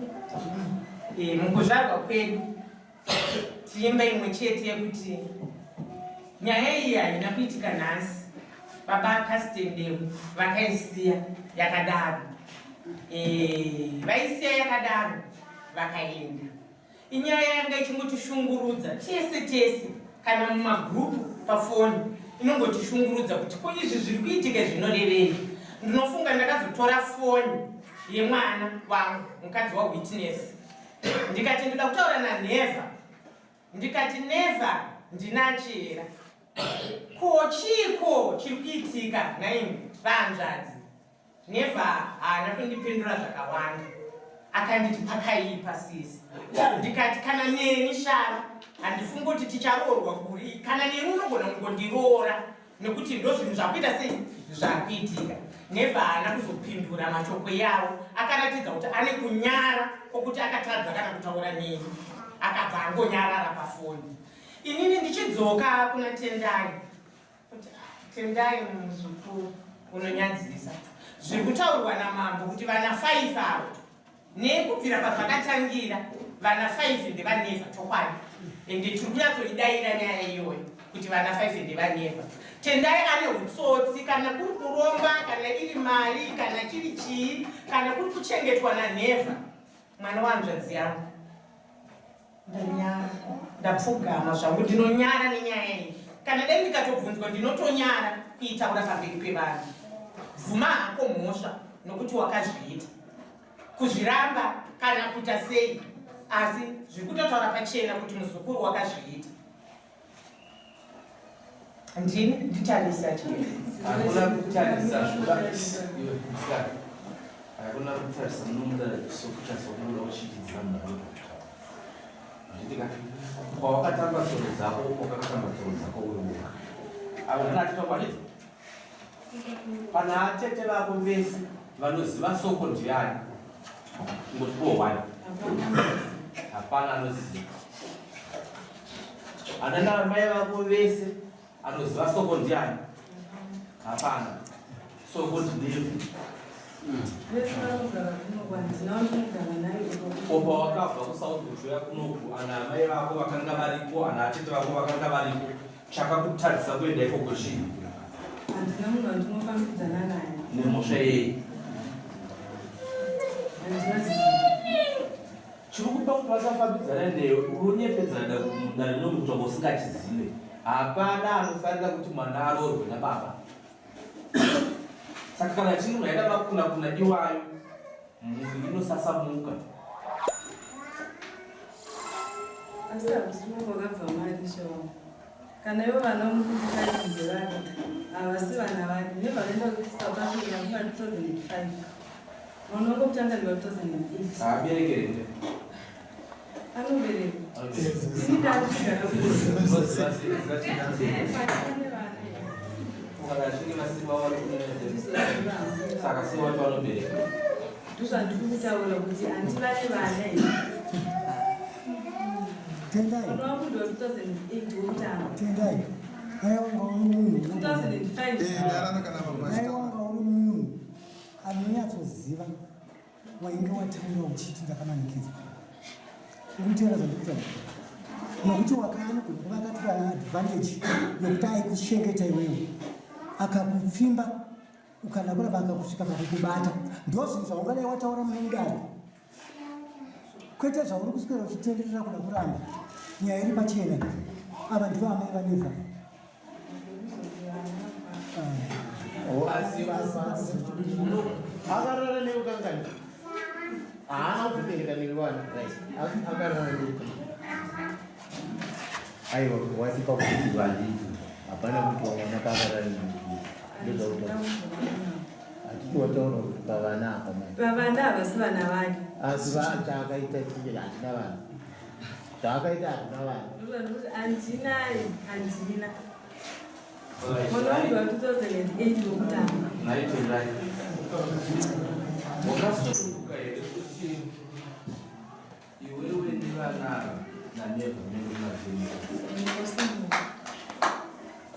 E, mukuzvarwa kwedu tiimba imwe chete yekuti nyaya iyi haina kuitika nhasi baba Castendeu vakaisiya yakadaro e, vaisiya yakadaro vakaenda inyaya yanga ichingotishungurudza tese tese kana mumagrupu pafoni inongotishungurudza kuti ko izvi zviri kuitika zvinorevei ndinofunga ndakazotora foni yemwana wangu mukadzi wawitness ndikati ndoda kutaura naneva ndikati neva ndinachera ko chiiko chiri kuitika nhaimi vahanzvadzi neva haana kundipindura zvakawanda akanditi pakaipa sisi ndikati kana neni shava handifungi kuti ticharoorwa kuri kana neni unogona kungondiroora nekuti ndozvinhu zvakuita sei zvakuitika neva haana kuzopindura mashoko yawo akaratidza kuti ane kunyara kwokuti akatadza kana kutaura neni akabva angonyarara pafoni inini ndichidzoka kuna tendai kuti ah, tendai muzukuru unonyadzisa zviri kutaurwa namambo kuti vana faifi avo Nekubvira pazvakatangira vana 5 ndevaneva chokwadi ende tiri kunyatsoidaira nyaya iyoyo kuti vana 5 ndevaneva. Tendai ane utsotsi kana kuri kuromba kana iri mari kana chiri chii kana kuri kuchengetwa nanheva mwana wahanzvadzi yangu. Ndanyara, ndapfugama zvangu, ndinonyara nenyaya iyi. Kana dai ndikatobvunzwa ndinotonyara kuitaura pamberi pevanhu. Bvuma hako mhosva nokuti wakazviita. Kuzviramba kana kuita sei, asi zviri kutotaura pachena kuti muzukuru wakazviita. Ndini nditarisa chete. Hakuna kutarisa zvoda iwe musikana. Hakuna kutarisa munomuda sokutarisa unoda uchichidzira munhu anotokuta. Zvitika kwawakatamba tsoro dzako wakatamba tsoro dzako uri woga. Ava ndina titokwani. Pana atete vako vese vanoziva soko ndiani? Ngoti po one. Hapana anoziva. Anana amai vako vese anoziva soko ndiani? Hapana. Soko ndinevhu. Opa wakabva kuSouth uchiuya kunoku ana amai vako vakanga variko ana atete vako vakanga variko Chakakutadzisa kuenda ikoko chii? Handina munhu wandinofambidzana naye. Nemhosva yei? Handina zivo. Chiri kupa kuti vasafambidzana newe unonyepedzana mudare nomutongo usingachizive. Hapana anofarira kuti mwana aroorwe nababa. Saka kana achinge munhu aita makuna kuna iwayo, mhuri inosasamuka. Asi hakusina kwakabva mari shawo. Kana ivo vana mukuti ndevake, havasi vana vake. Nevanoenda kuSouth Africa kuma 2005. Mwana wangu kutanga ndiwa 2008. Haabereke here? Anobereka. Ini ndakuchigara Kana achinge vasiri vavo vari kunenedze. Saka sei wati vanobereka? Ndozvandiri kutaura kuti handivane vana here. Tendai. Mwana wangu ndiwa 2008 wokutanga. Tendai. Dai wanga uri munhu. 2005. Dai wanga uri munhu anonyatsoziva wainge wataura uchiti ndakamanikidzwa. Urikuteera zvandikutaura? Nokuti wakaana kuva akatora advantage yokuti aikuchengeta iwewe akakupfimba ukada kuramba akakusvika pakukubata. Ndozvinhu zvaungadai wataura mune mudare. Kwete zvauri kuswera uchitenderera kuda kuramba nyaya iri pachena. Ava ndivo amai vanevha. Akarara newe kangani? Haana kubereka newe wani, right? Akarara newe kangani? Aiwa, watipa kuti vanditi hapana kuti wamwana paakarara newe. Ndozvautaura. Hatiti wataura kuti pavana apa mai. Pavana havasi vana vake. Asi chaakaita chii hatina vana. Zvaakaita hatina vana. Ndozvandikuti handina handina. Mwana wangu wa 2008 wokutanga. Nhai Tendai. Wakasununguka here kuti iwewe nevana ava naNever munenge mazimira?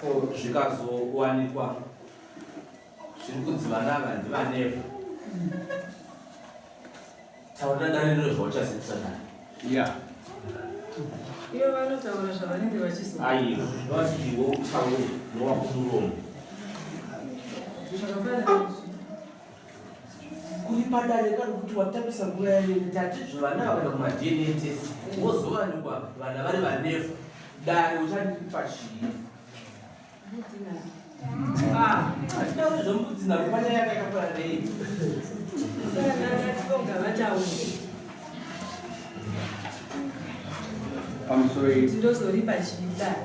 Ko zvikazowanikwa zviri kunzi vana ava ndivaNever. Taurira dare rino zvauchazivisa dare. Yeah. Ivo vanotaura zvavanenge vachizo. Aiwa, vati iwe utaure nowako muromo. Zvakafanana izvi. Kuri padare kari kuti watambisa nguva yanini tati vana vakaenda kuma DNA test wozowanikwa vana vari vanefu dare uchandipa chii? Ah, hatitauri zvembudzi naro panyaya yakafanana nei? Saka ndakati vataure. Pamusoro iyi. Ndozoripa chii dare?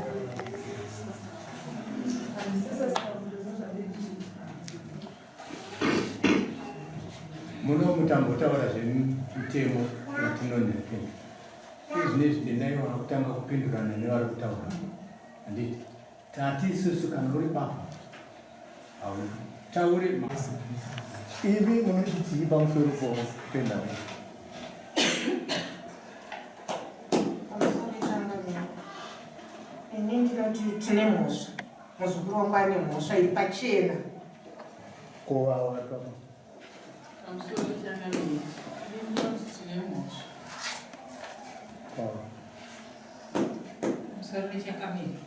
Muno mutambotaura zvemutemo watinonhepena. Izvinezvi tendai wakutanga kupindurana nevari kutaura. Handiti? Tati isusu kana uri baba hautaure Imi munoti chii pamusoro pokutenda kwenyu? Pamusoro changamire. Ini ndinoti tine mhosva. Muzukuru wangu ane mhosva iri pachena. Ko avo vari pamwe? Pamusoro changamire. Ini ndinoti tine mhosva. Ko. Pamusoro changamire.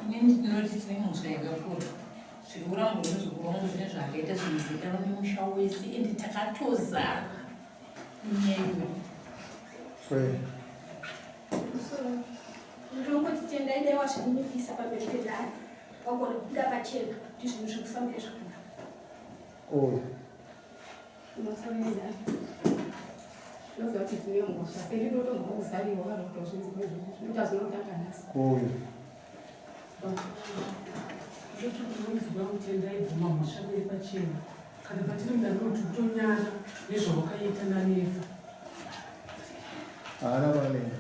Ini ndinoti tine mhosva yakakura. Zviri kurambwa nemuzukuru wangu zvine zvaakaita zvinozivikanwa nemusha wese ende takatozara nenyaya iyoyo. Fred. Ndinongoti tendai dai wazvininipisa pamberi pedare wagona kubuda pachena kuti zvinhu zvikufambire zvakanaka. Oh. Ndinoziva kuti tine mhosva seni ndinotonzwa kuzarirwa kana kuti zvinzwa izvozvo zvinoita zvinotanga nhasi. Uyu. Ndinotonzwa kuti ndaibvuma mhosva iri pachena kana patiri mudare kuti kutonyara nezvawakaita naNefa. Haana kwaanoenda.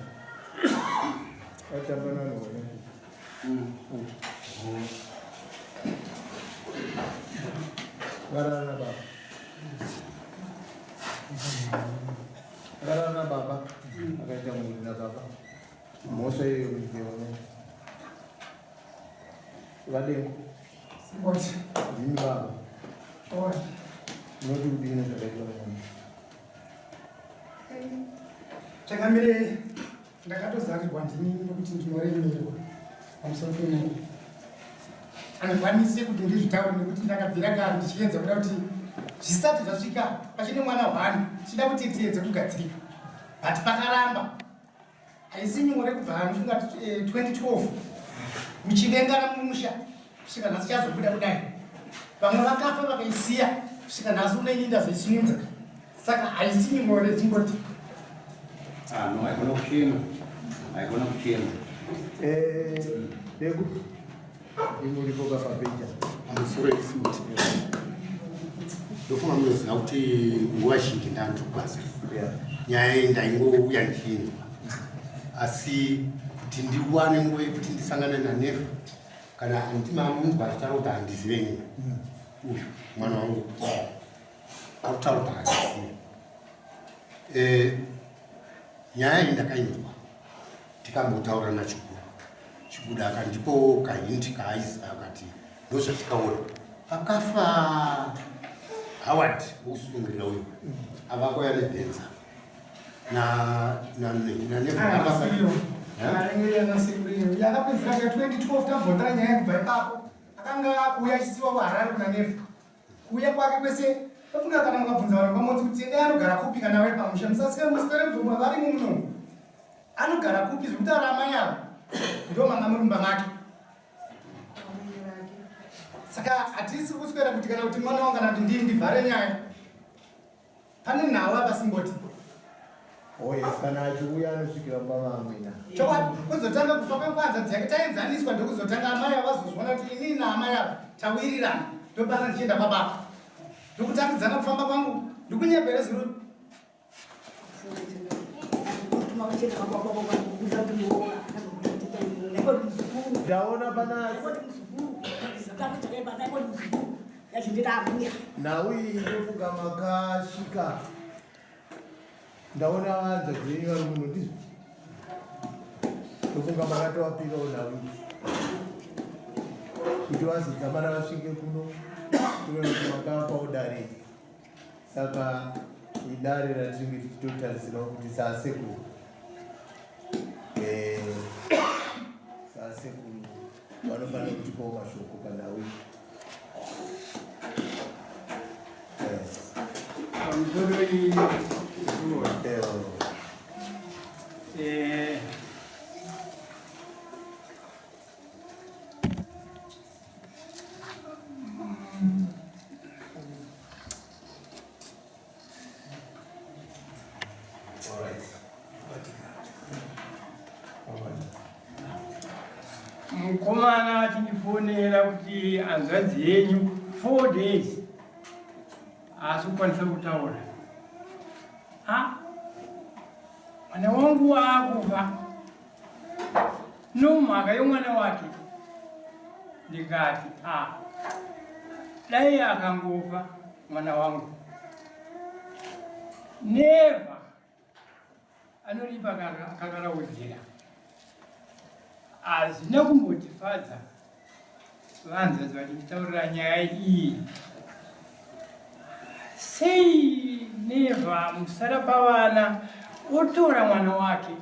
Atamba navanhu vane. Varara nababa. Varara nababa. Akaita mhuri nababa. Mhosva iyoyo muione. Vadengo. Ndimi baba. Munoti kudini zvakaitwa nemwana? Changamire, ndakatozarirwa ndini nokuti ndinoremerwa pamusoro penyaya. Handikwanisi kuti ndizvitaure nekuti ndakabvira kare ndichiedza kuda kuti zvisati zvasvika pachine mwana hwani tichida kuti tiedze kugadzirika but pakaramba. Haisi nyore kubva anofunga 2012 muchivengana mumusha kusvika nhasi chazobuda kudai. Vamwe vakafa vakaisiya kusvika nhasi uno ini ndazoisimudza. Saka haisi nyore simboti. Ah, no, haikona kuchema. Haikona kuchema. Eh, Degu. Imuripo kapapeja. Pamusoro isimuti. Ndofunga munoziva kuti nguva zhinji ndandiri kubasa. Nyaya iyi ndaingouya ndichinzwa. Asi kuti ndiwane nguva yekuti ndisangane naNefa kana andimamunzwa achitaura kuti handizive ini. Uyu mwana wangu ari kutaura kuti handizive. Eh, nyaya iyi ndakainzwa tikambotaura nachikuru chikuda akandipawo kahindi kaaiziva akati ndozvatikaona pakafa howard wokusungirira uyo avakauya nebhenza yakapedzera ka 2012 tabvondera nyaya kubva ipapo akanga akuuya achisiwa kuharare kuna nefu kuuya kwake kwese tofunga kana mukabvunza vanhu vamodzi kuti tendai anogara kupi kana vari pamusha musasika muswere mubvuma varimo muno anogara kupi zvekutaura amai ava ndo manga muri mumba make saka hatisi kuswera kuti kana kuti mwana wangu kana kuti ndii ndivhare nyaya Pane nhau apa simboti. Oh yes, kana achiuya anosvikira mumba maamwena. Chokwadi kuzotanga kufa kwekwanzadzi yake taenzaniswa ndokuzotanga amai ava vazozviona kuti inini naamai ava tawirirana ndopana ndichienda kwababa. Ndokutangidzana kufamba kwangu ndikunyepere zuro. Ndaona pana Nhau iyi ndofunga makasvika ndaona vanza dzenyu vari muno ndizvo ndofunga makatovapirawo nhau iyi kuti vazodzamara vasvike kuno toona kuti makavapawo dare saka idare ratinenge tichitotarisirawo kuti saasekuru eh, saasekuru vanofanira kutipawo mashoko panhau iyi Pamusoro iyi Mukomana achindifonera kuti hanzvadzi yenyu 4 days haasi kukwanisa kutaura. Ah, mwana wangu waakufa nomhaka yomwana wake. Ndikati ah, dai akangofa mwana wangu never anoripa kakaraudzira hazvina kumbotifadza vanzvadzi vachinditaurira nyaya iyi sei neva musara pavana otora mwana wake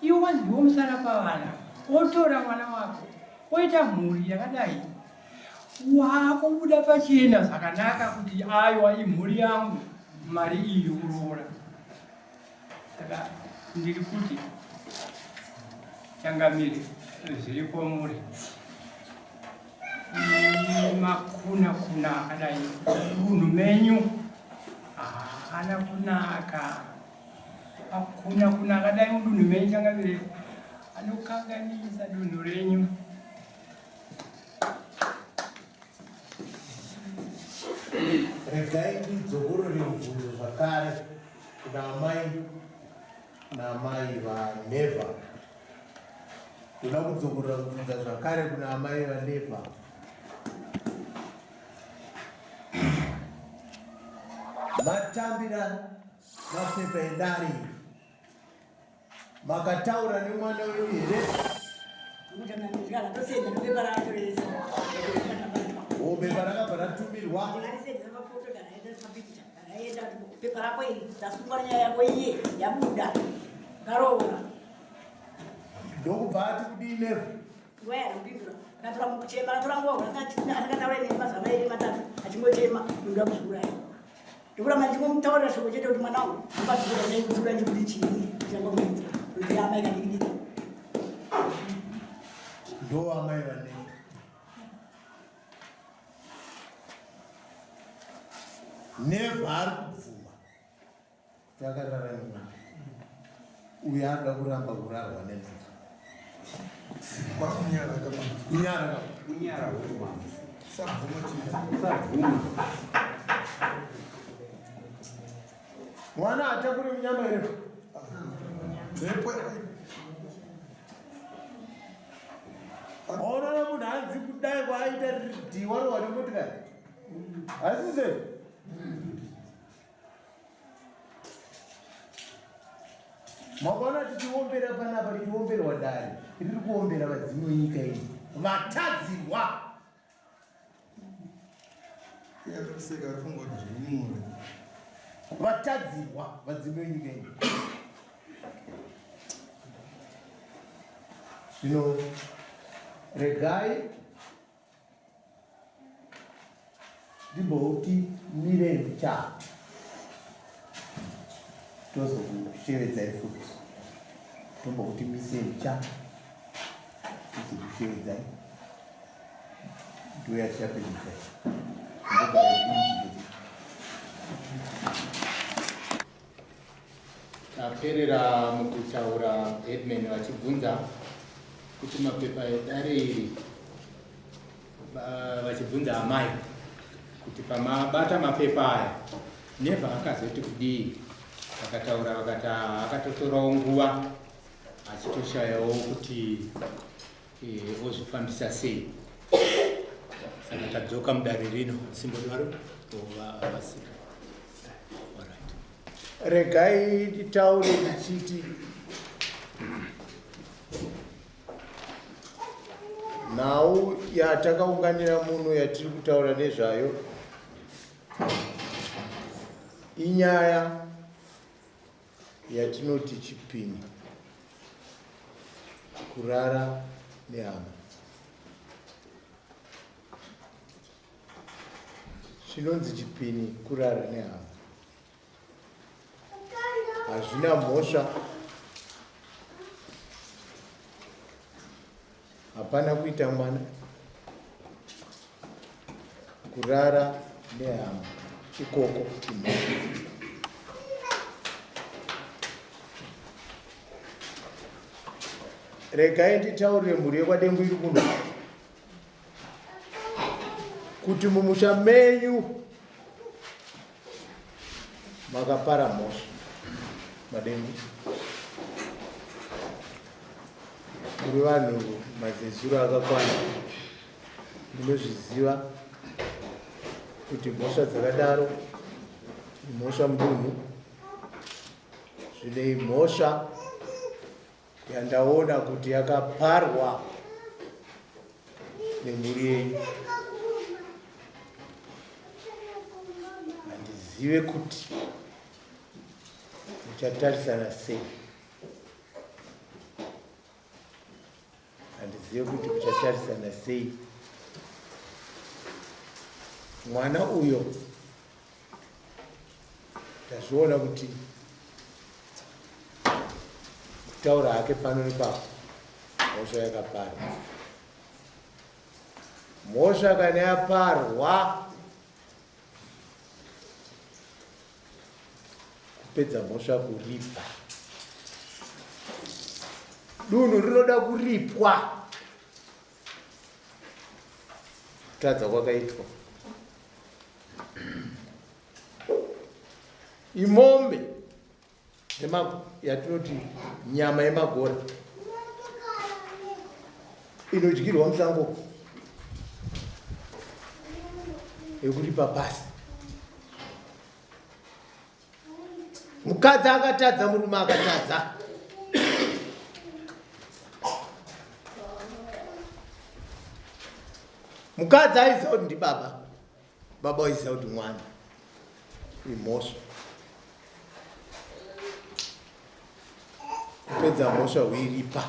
iwo wanziwo musara pavana otora mwana wako oita mhuri yakadai Wakubuda pachena zvakanaka kuti aiwa imhuri yangu mari iyi yokuroora. Saka ndiri kuti changamire zviri kwamuri makuna kuna akadai munhu menyu haana kunaka makuna kuna akadai mudunhu menyu changamire anokanganisa dunhu renyu. Regai ndidzokorore mubvunzo zvakare kuna amai naamai vaNever. Ndoda kudzokorora kubvunza zvakare kuna amai vaNever. Matambira mapepa edare Makataura nemwana wenyu here? Oh, bepa rakabva ratumirwa. Pepa rako iri tasungwa nyaya yako iye yabuda karoora. Ndokubva ati kudii nevo? Nguva yarupindura akatora mukuchema akatora nguva akataura neni mazuva mairi matatu achingochema ndoda kuzviuraya. Ndikuramba ndichingomutaurira shoko chete kuti mwana wangu ambaziura nei kutsiura ndikuti chii ndichangomuudza kuti amai kadikidiki. Ndo amai vane. Never ari kubvuma kuti akarara nemwana uyo anoda kuramba kurarwa nemwana. Kwakunyara kama. Kunyara kama. Kunyara huru mama. Sabvuma chii. Sabvuma. Mwana hatakuri munyama here? Mhepo. Waona munhu hanzi kudai kwaaita dhiwa rohwa nemotikari. Asi sei? Makaona tichiombera panapa tichiomberwa dare riri kuombera vadzimu venyika ino vatadzirwa. Vatadzirwa vadzimu venyika ino. Zvino regai ndimbouti mirei muchaha tozokushevedzai futi tombokuti misei muchaha tozokushevedzai ndouya tichapedzisai Taperera mukutaura headman vachibvunza kuti mapepa edare iri vachibvunza amai kuti pamabata mapepa aya never akazoti kudii vakataura vakati akatotorawo nguva achitoshayawo kuti e, ozvifambisa sei saka tadzoka mudare rino simbodaro vasika Regai nditaure ndichiti nhau yatakaunganira muno yatiri kutaura nezvayo inyaya yatinoti chipini kurara nehama. Chinonzi chipini kurara nehama. Hazvina mhosva. Hapana kuita mwana. Kurara nehama ikoko imhosva. Regai nditaurire mhuri yekwaDengu iri kuno. kuti mumusha menyu makapara mhosva madengu muri vanhu mazezuro akakwana munozviziva kuti mhosva dzakadaro imhosva mudunhu zvine imhosva yandaona kuti yakaparwa nemhuri yenyu handizive kuti muchatarisana sei handizive kuti muchatarisana sei mwana uyo Tazviona kuti kutaura hake pano nepapo mhosva yakaparwa. Mhosva kana yaparwa kupedza mhosva kuripa. Dunhu rinoda kuripwa. Kutadza kwakaitwa. Imombe yatinoti nyama yemagora inodyirwa musango yekuripa pasi. Mukadzi akatadza, murume akatadza. Mukadzi aiziva kuti ndibaba, baba vaiziva kuti mwana. Imhosva. Kupedza mhosva huiripa.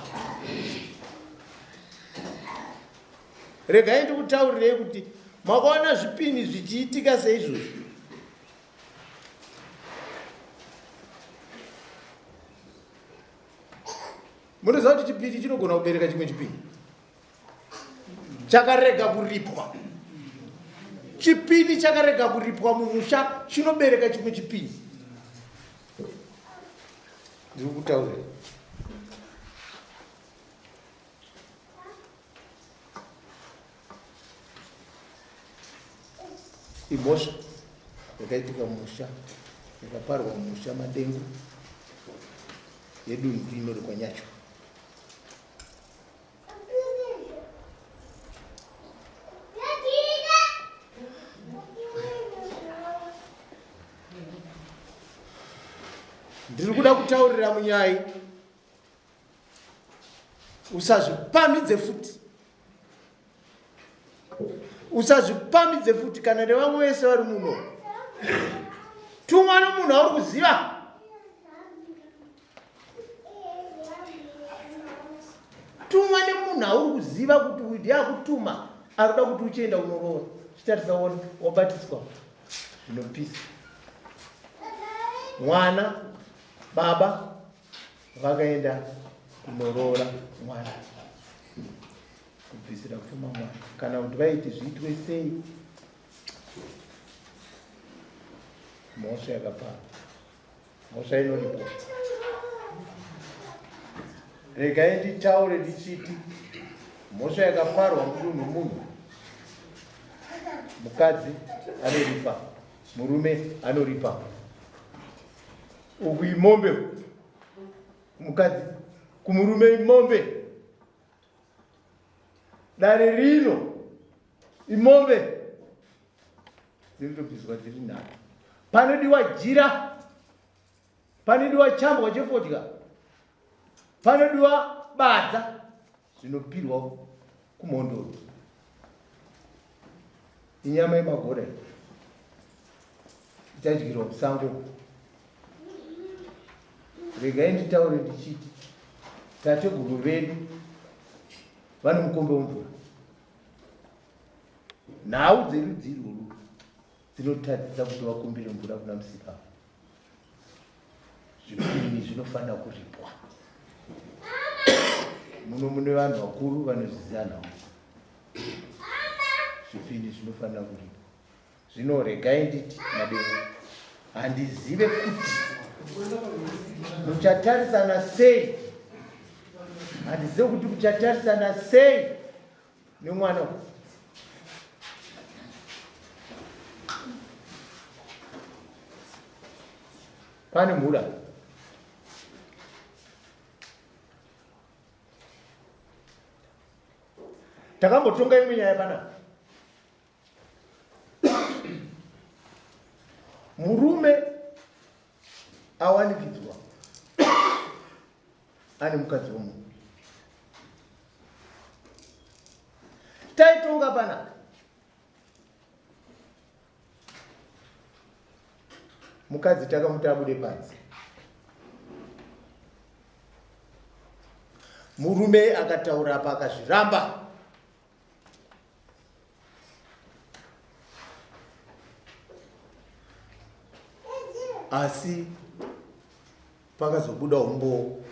Regai ndikutaurirei kuti makaona zvipini zvichiitika seizvozvi. Munoziva kuti chipini chinogona kubereka chimwe chipini chakarega kuripwa. Chipini chakarega kuripwa mumusha chinobereka chimwe chipini. Ndiri kutaurira. Imhosva yakaitika mumusha yakaparwa mumusha madengu yedunhu rino rekwanyacho. Ndiri kuda kutaurira munyai usazvipamhidze futi usazvipamhidze futi kana nevamwe vese vari muno tumwa nomunhu auri kuziva tumwa nemunhu auri kuziva kuti uyu ndiye akutuma arikuda kuti uchienda unoroora chitarisa ona wabatiswa zvinopisa mwana baba vakaenda kunoroora mwana kubvisira pfuma mwana kana kuti vaiti zviitwe sei mhosva yakapara mhosva inoripwa regai nditaure ndichiti mhosva yakaparwa mudunhu munhu mukadzi anoripa murume anoripa uku imombe kumukadzi kumurume imombe dare rino imombe dzinotobviswa dziri nhatu panodiwa jira panodiwa chambwa chefodya panodiwa badza zvinopirwa kumhondoro inyama yemagora ichadyirwa musango regai nditaure ndichiti tateguru vedu vane mukombe wemvura Nhau dzerudzi irworwu dzinotadzisa kuti vakumbire mvura kuna Musikavanhu. Zvipini zvinofanira kuripwa. Muno mune vanhu vakuru vanozviziva nhau. Zvipini zvinofanira kuripwa. Zvino regai nditi madengu, handizive kuti muchatarisana sei, handizive kuti muchatarisana sei nemwana pane mhura takambotonga imwe nyaya panapa murume awanikidzwa ane mukadzi womunhu taitonga panapa mukadzi takamuti abude panze murume akataura apa akazviramba asi pakazobuda umbowo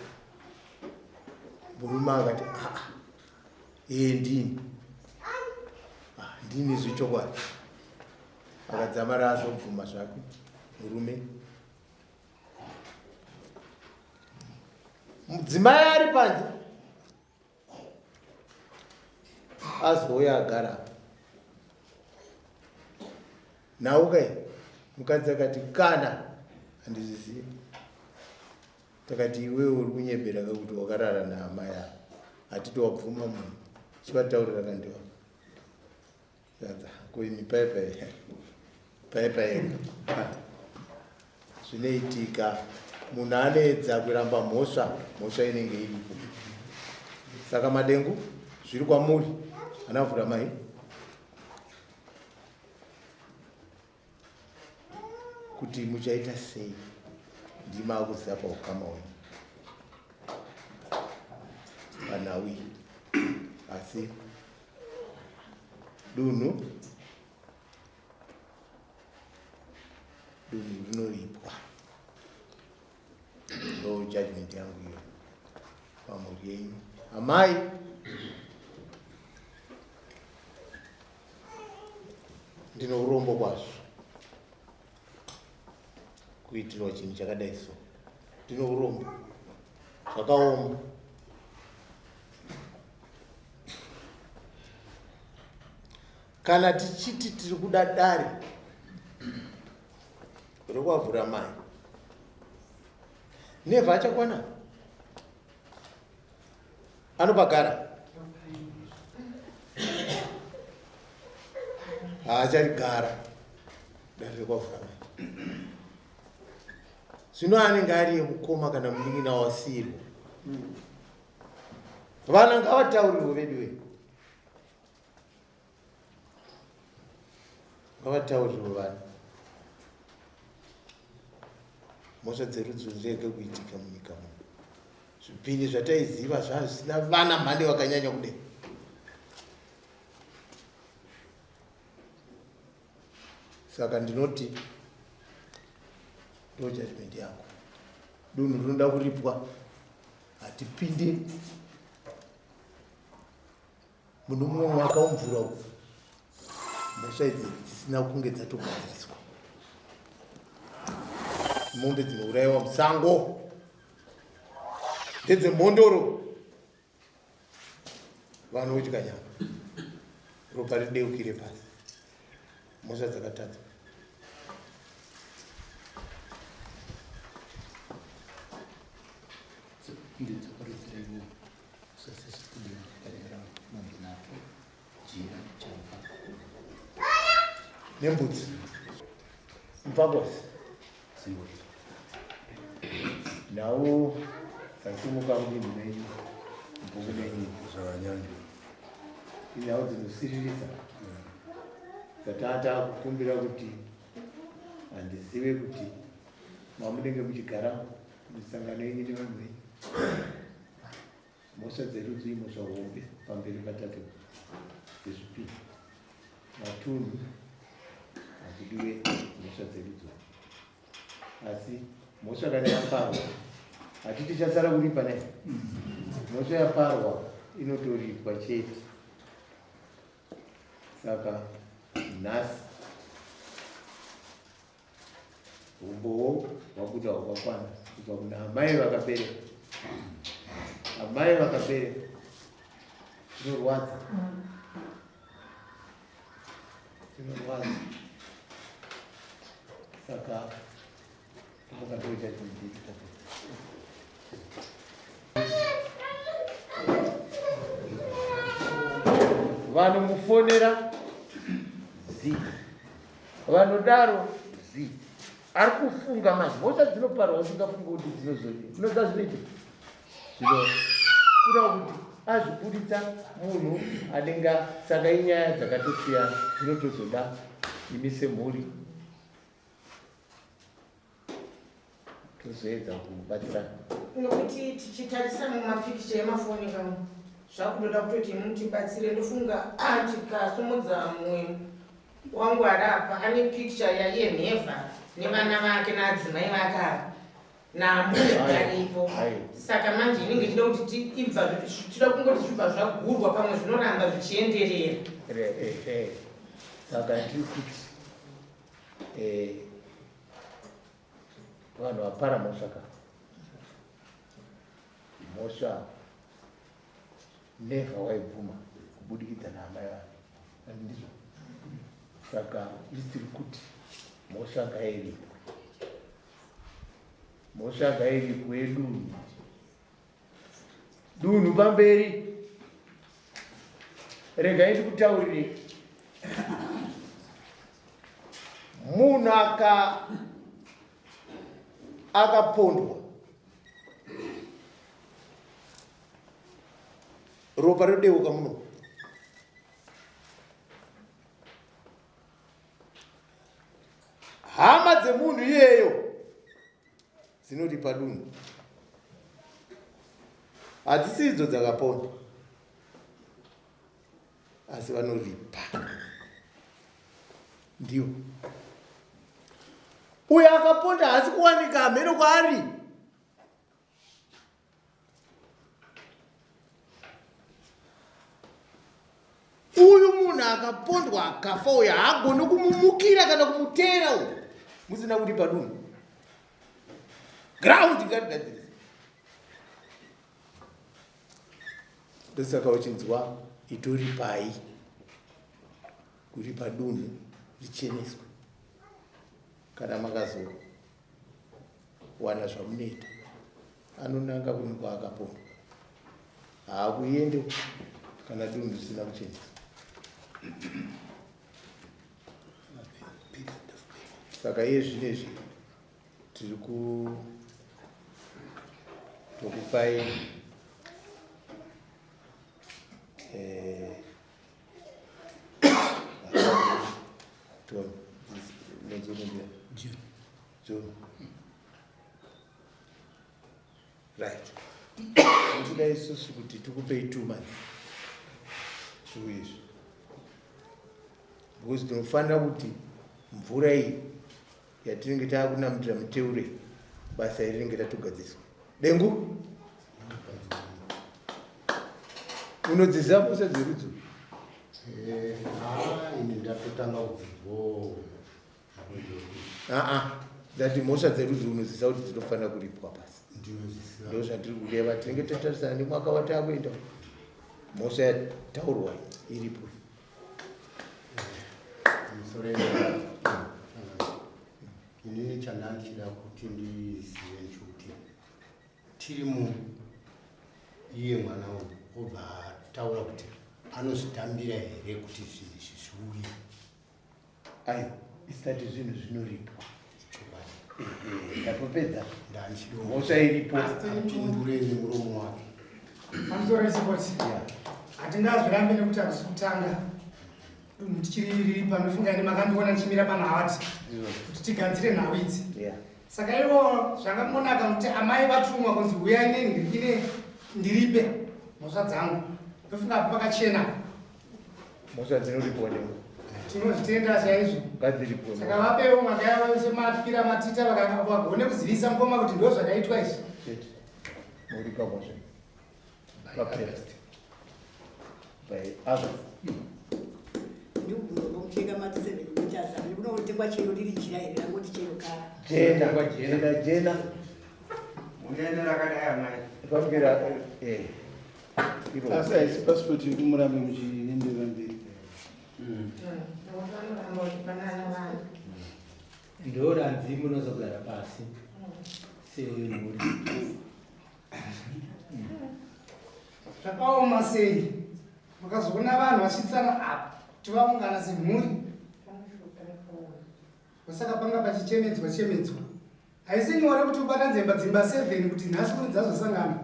murume akati aa ee ndini ah, ndini zvechokwadi akadzamara azobvuma zvake murume mudzimai ari panze azouya agara apa nhau kai mukadzi akati kana handizvizivi takati iwewe uri kunyebera kakuti wakarara naamai ava hatiti wabvuma munhu chivataurira kandiwa Ko imi pai pai pai zvinoitika munhu anoedza kuramba mhosva mhosva inenge iripo saka madengu zviri kwamuri anavhura mai kuti muchaita sei ndima akuziva paukama wenyu panhau iyi asi dunhu dunhu rinoripwa ndo judgment yangu iyo pamhuri yenyu amai Ndine urombo kwazvo kuitirwa chinhu chakadai so. Ndine urombo zvakaoma. Kana tichiti tiri kuda dare rekwavhura mai nevha achakwana anopagara haacharigara dare rekwavhura mai zvino anenge ariye mukoma kana munin'ina wasirwa vana ngavataurirwe vedu ve Ngavataurirwe vanhu. Mhosva dzerudzi dzirege kuitika munyika muno. Zvipini zvataiziva zvaa zvisina vana mhande vakanyanya kudai. Saka ndinoti ndo judgment yangu. Dunhu rinoda kuripwa, hatipinde Muno mumwe mwaka womvura uku mhosva idzi dzisina kunge dzatogadziriswa. Mombe dzinourayiwa musango ndedzemhondoro, vanhu vodya nyama, ropa rideukire pasi, mhosva dzakatadzwa. Ndidzokoredzeraiwo Zvose zvikudiwa kuparira mombe nhatu, jira, chapa. Nembudzi. Mupakose. Zimbudzi. Nhau dzasimuka mudinhu menyu mubhuku menyu. Zvakanyanya. Inhau dzinosiririsa. Dzatata kukumbira kuti handizive kuti mamunenge muchigara misangano yenyu nevanhu venyu. Mhosva dzerudzi imhosva hombe pamberi patateguru dzezvipini. Matunhu hakudiwe mhosva dzerudzi asi mhosva kana yaparwa hatiti chasara kuripa ne mhosva yaparwa inotoripwa chete saka nhasi Humbowo hwabuda hwakakwana kubva kuna amai vakabereka. Amai vakabereka zvinorwadza, zvinorwadza. Saka vakatoita chinhu tapedza. Vanomufonera zi vanodaro zi ari kufunga manje mhosva dzinoparwa usingafunga kuti dzinozodii unoziva zvinoita zvino kuda kuti azvibuditsa munhu anenge saka inyaya dzakatosiyana dzinotozoda imi semhuri tozoedza kubatsirana nokuti tichitarisa mumapikicha emafoni kamwe zvakutoda kutoti mutibatsire ndofunga ah, tikasumudza mumwe wangu ari apa ane pikicha yaiye mhevha nevana vake naadzimai vake ava naambuya aripo saka manje inenge ichida kuti ibva tida kungoti zvibva zvagurwa pamwe zvinoramba zvichienderera saka ndiri kuti eh, vanhu vapara mhosva ka mhosva never waibvuma kubudikidza naamai vake andi ndizvo saka isitiri kuti mhosva ngairipwe mhosva ngairipwe yedunhu dunhu pamberi regai ndikutaurire munhu aka akapondwa ropa rodeuka muno hama dzemunhu iyeyo dzinoripa dunhu hadzisi idzo dzakaponda asi vanoripa ndiwo uyo akaponda haasi kuwanika hameno kwaari uyu munhu akapondwa akafa uyo haagone kumumukira kana kumuteera uyo musina kuripa dunhu. Ground ngatigadzirise. Ndosaka uchinzwa itoripai kuripa dunhu richeneswe kana makazowana zvamunoita anonanga kunhu kwaakapondwa haakuende kana dunhu risina kucheneswa saka iye zvinezvi tiri ku tokupai eh, June. Right. Tinoda isusu kuti tikupei 2 months. Zviuye izvi. Because tinofanira kuti mvura iyi yatinenge taakunamatira muteure basa iri rinenge ratogadziriswa. Dengu? Unodziziva mhosva dzerudzo? Eh, ah, ini ndatotanga kudzidzwawo. Aa, ndati mhosva dzerudzi unoziva kuti dzinofanira kuripwa pasi. Ndinoziva. Ndozvandiri kureva, tinenge tatarisana nemwaka watakuenda. Mhosva yataurwa iripo. Musoro inini chandandichida kuti ndizive nchokuti tiri mu iye mwana uyu obva ataura kuti anozvitambira here kuti zvinhu izvi zviuye. Aiwa, isati zvinhu zvinoripwa. Ndatopedza. Mhosva iripo. Apindure nemuromo wake. Pamusoro isipoti. Hatingazvirambe nekuti hakusi kutanga. Dunhu tichiri riri panofunga ini makandiona ndichimira panhawati kuti tigadzire nhau idzi. Saka ivo zvakangonaka kuti amai vatumwa kunzi huyai neni ndiripe mhosva dzangu. Ndofunga apo pakachena. Mhosva dzinoripwa nei? Tinozvitenda chaizvo. Ngadziripwe. Saka vapewo mwaka yavo semapira matita vagone kuzivisa mukoma kuti ndo zvakaitwa izvi. Chete. Muripa mhosva. Papera. By others. Ndikunomucheka mati 7 meters amene kunotengwa chero riri jira here rangoti chero kara. Jena, jena, jena. Munene rakadai amai. Pambira eh. Asi haisi passport yekuti murambe muchienderera mberi. Ndoranzi munozogara pasi semhuri. Zvakaoma sei makazoona vanhu vasvitsana apa kuti vaungana semhuri Saka panga pachichemedzwa chemedzwa. Haisi nyore kuti ubatanidze imba dzimba 7 kuti nhasi kuri dzazosangana.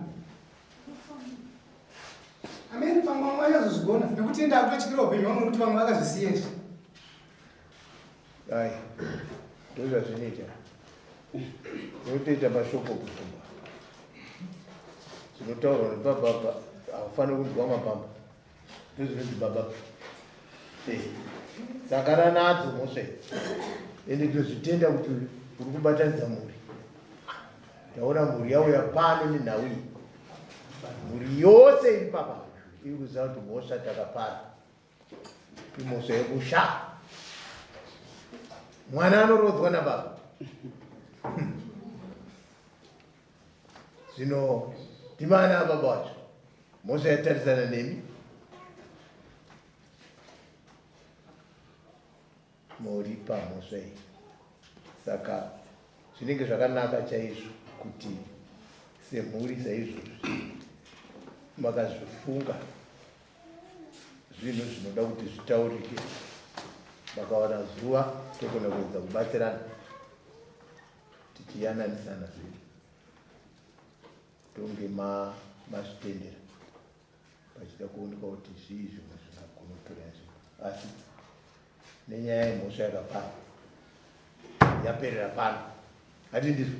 Ameni pamwe vamwe vachazozvigona nekuti ndakutotyira upenyu hwangu nekuti vamwe vakazvisiya izvi. Ai, ndozvazvinoita. Unotoita mashoko kufumba. Zvinotaurwa nepababa haufaniri kunzwa mapamba. Ndozvinonzi baba. Eh, sangana nadzo mhosva idzi. Ende tinozvitenda kuti uri kubatanidza mhuri. Taona mhuri yauya pano nenhau iyi. Mhuri yose iri papa iri kuziva kuti mhosva takapara. Imhosva yekusha. Mwana anorodzwa nababa. Zvino ndimana baba wacho. Mhosva yatarisana nemi. Moripa mhosva iyi. Saka zvinenge zvakanaka chaizvo kuti semhuri saizvozvi makazvifunga zvinhu zvinoda kuti zvitaurike makawana zuva togona kuedza kubatsirana tichiyananisana zvedu tonge mazvitendera pachida kuonekwa kuti zvii zvimwe zvingagona kutora nzvimbo asi nenyaya yemhosva yakapara yaperera pano hati ndizvo.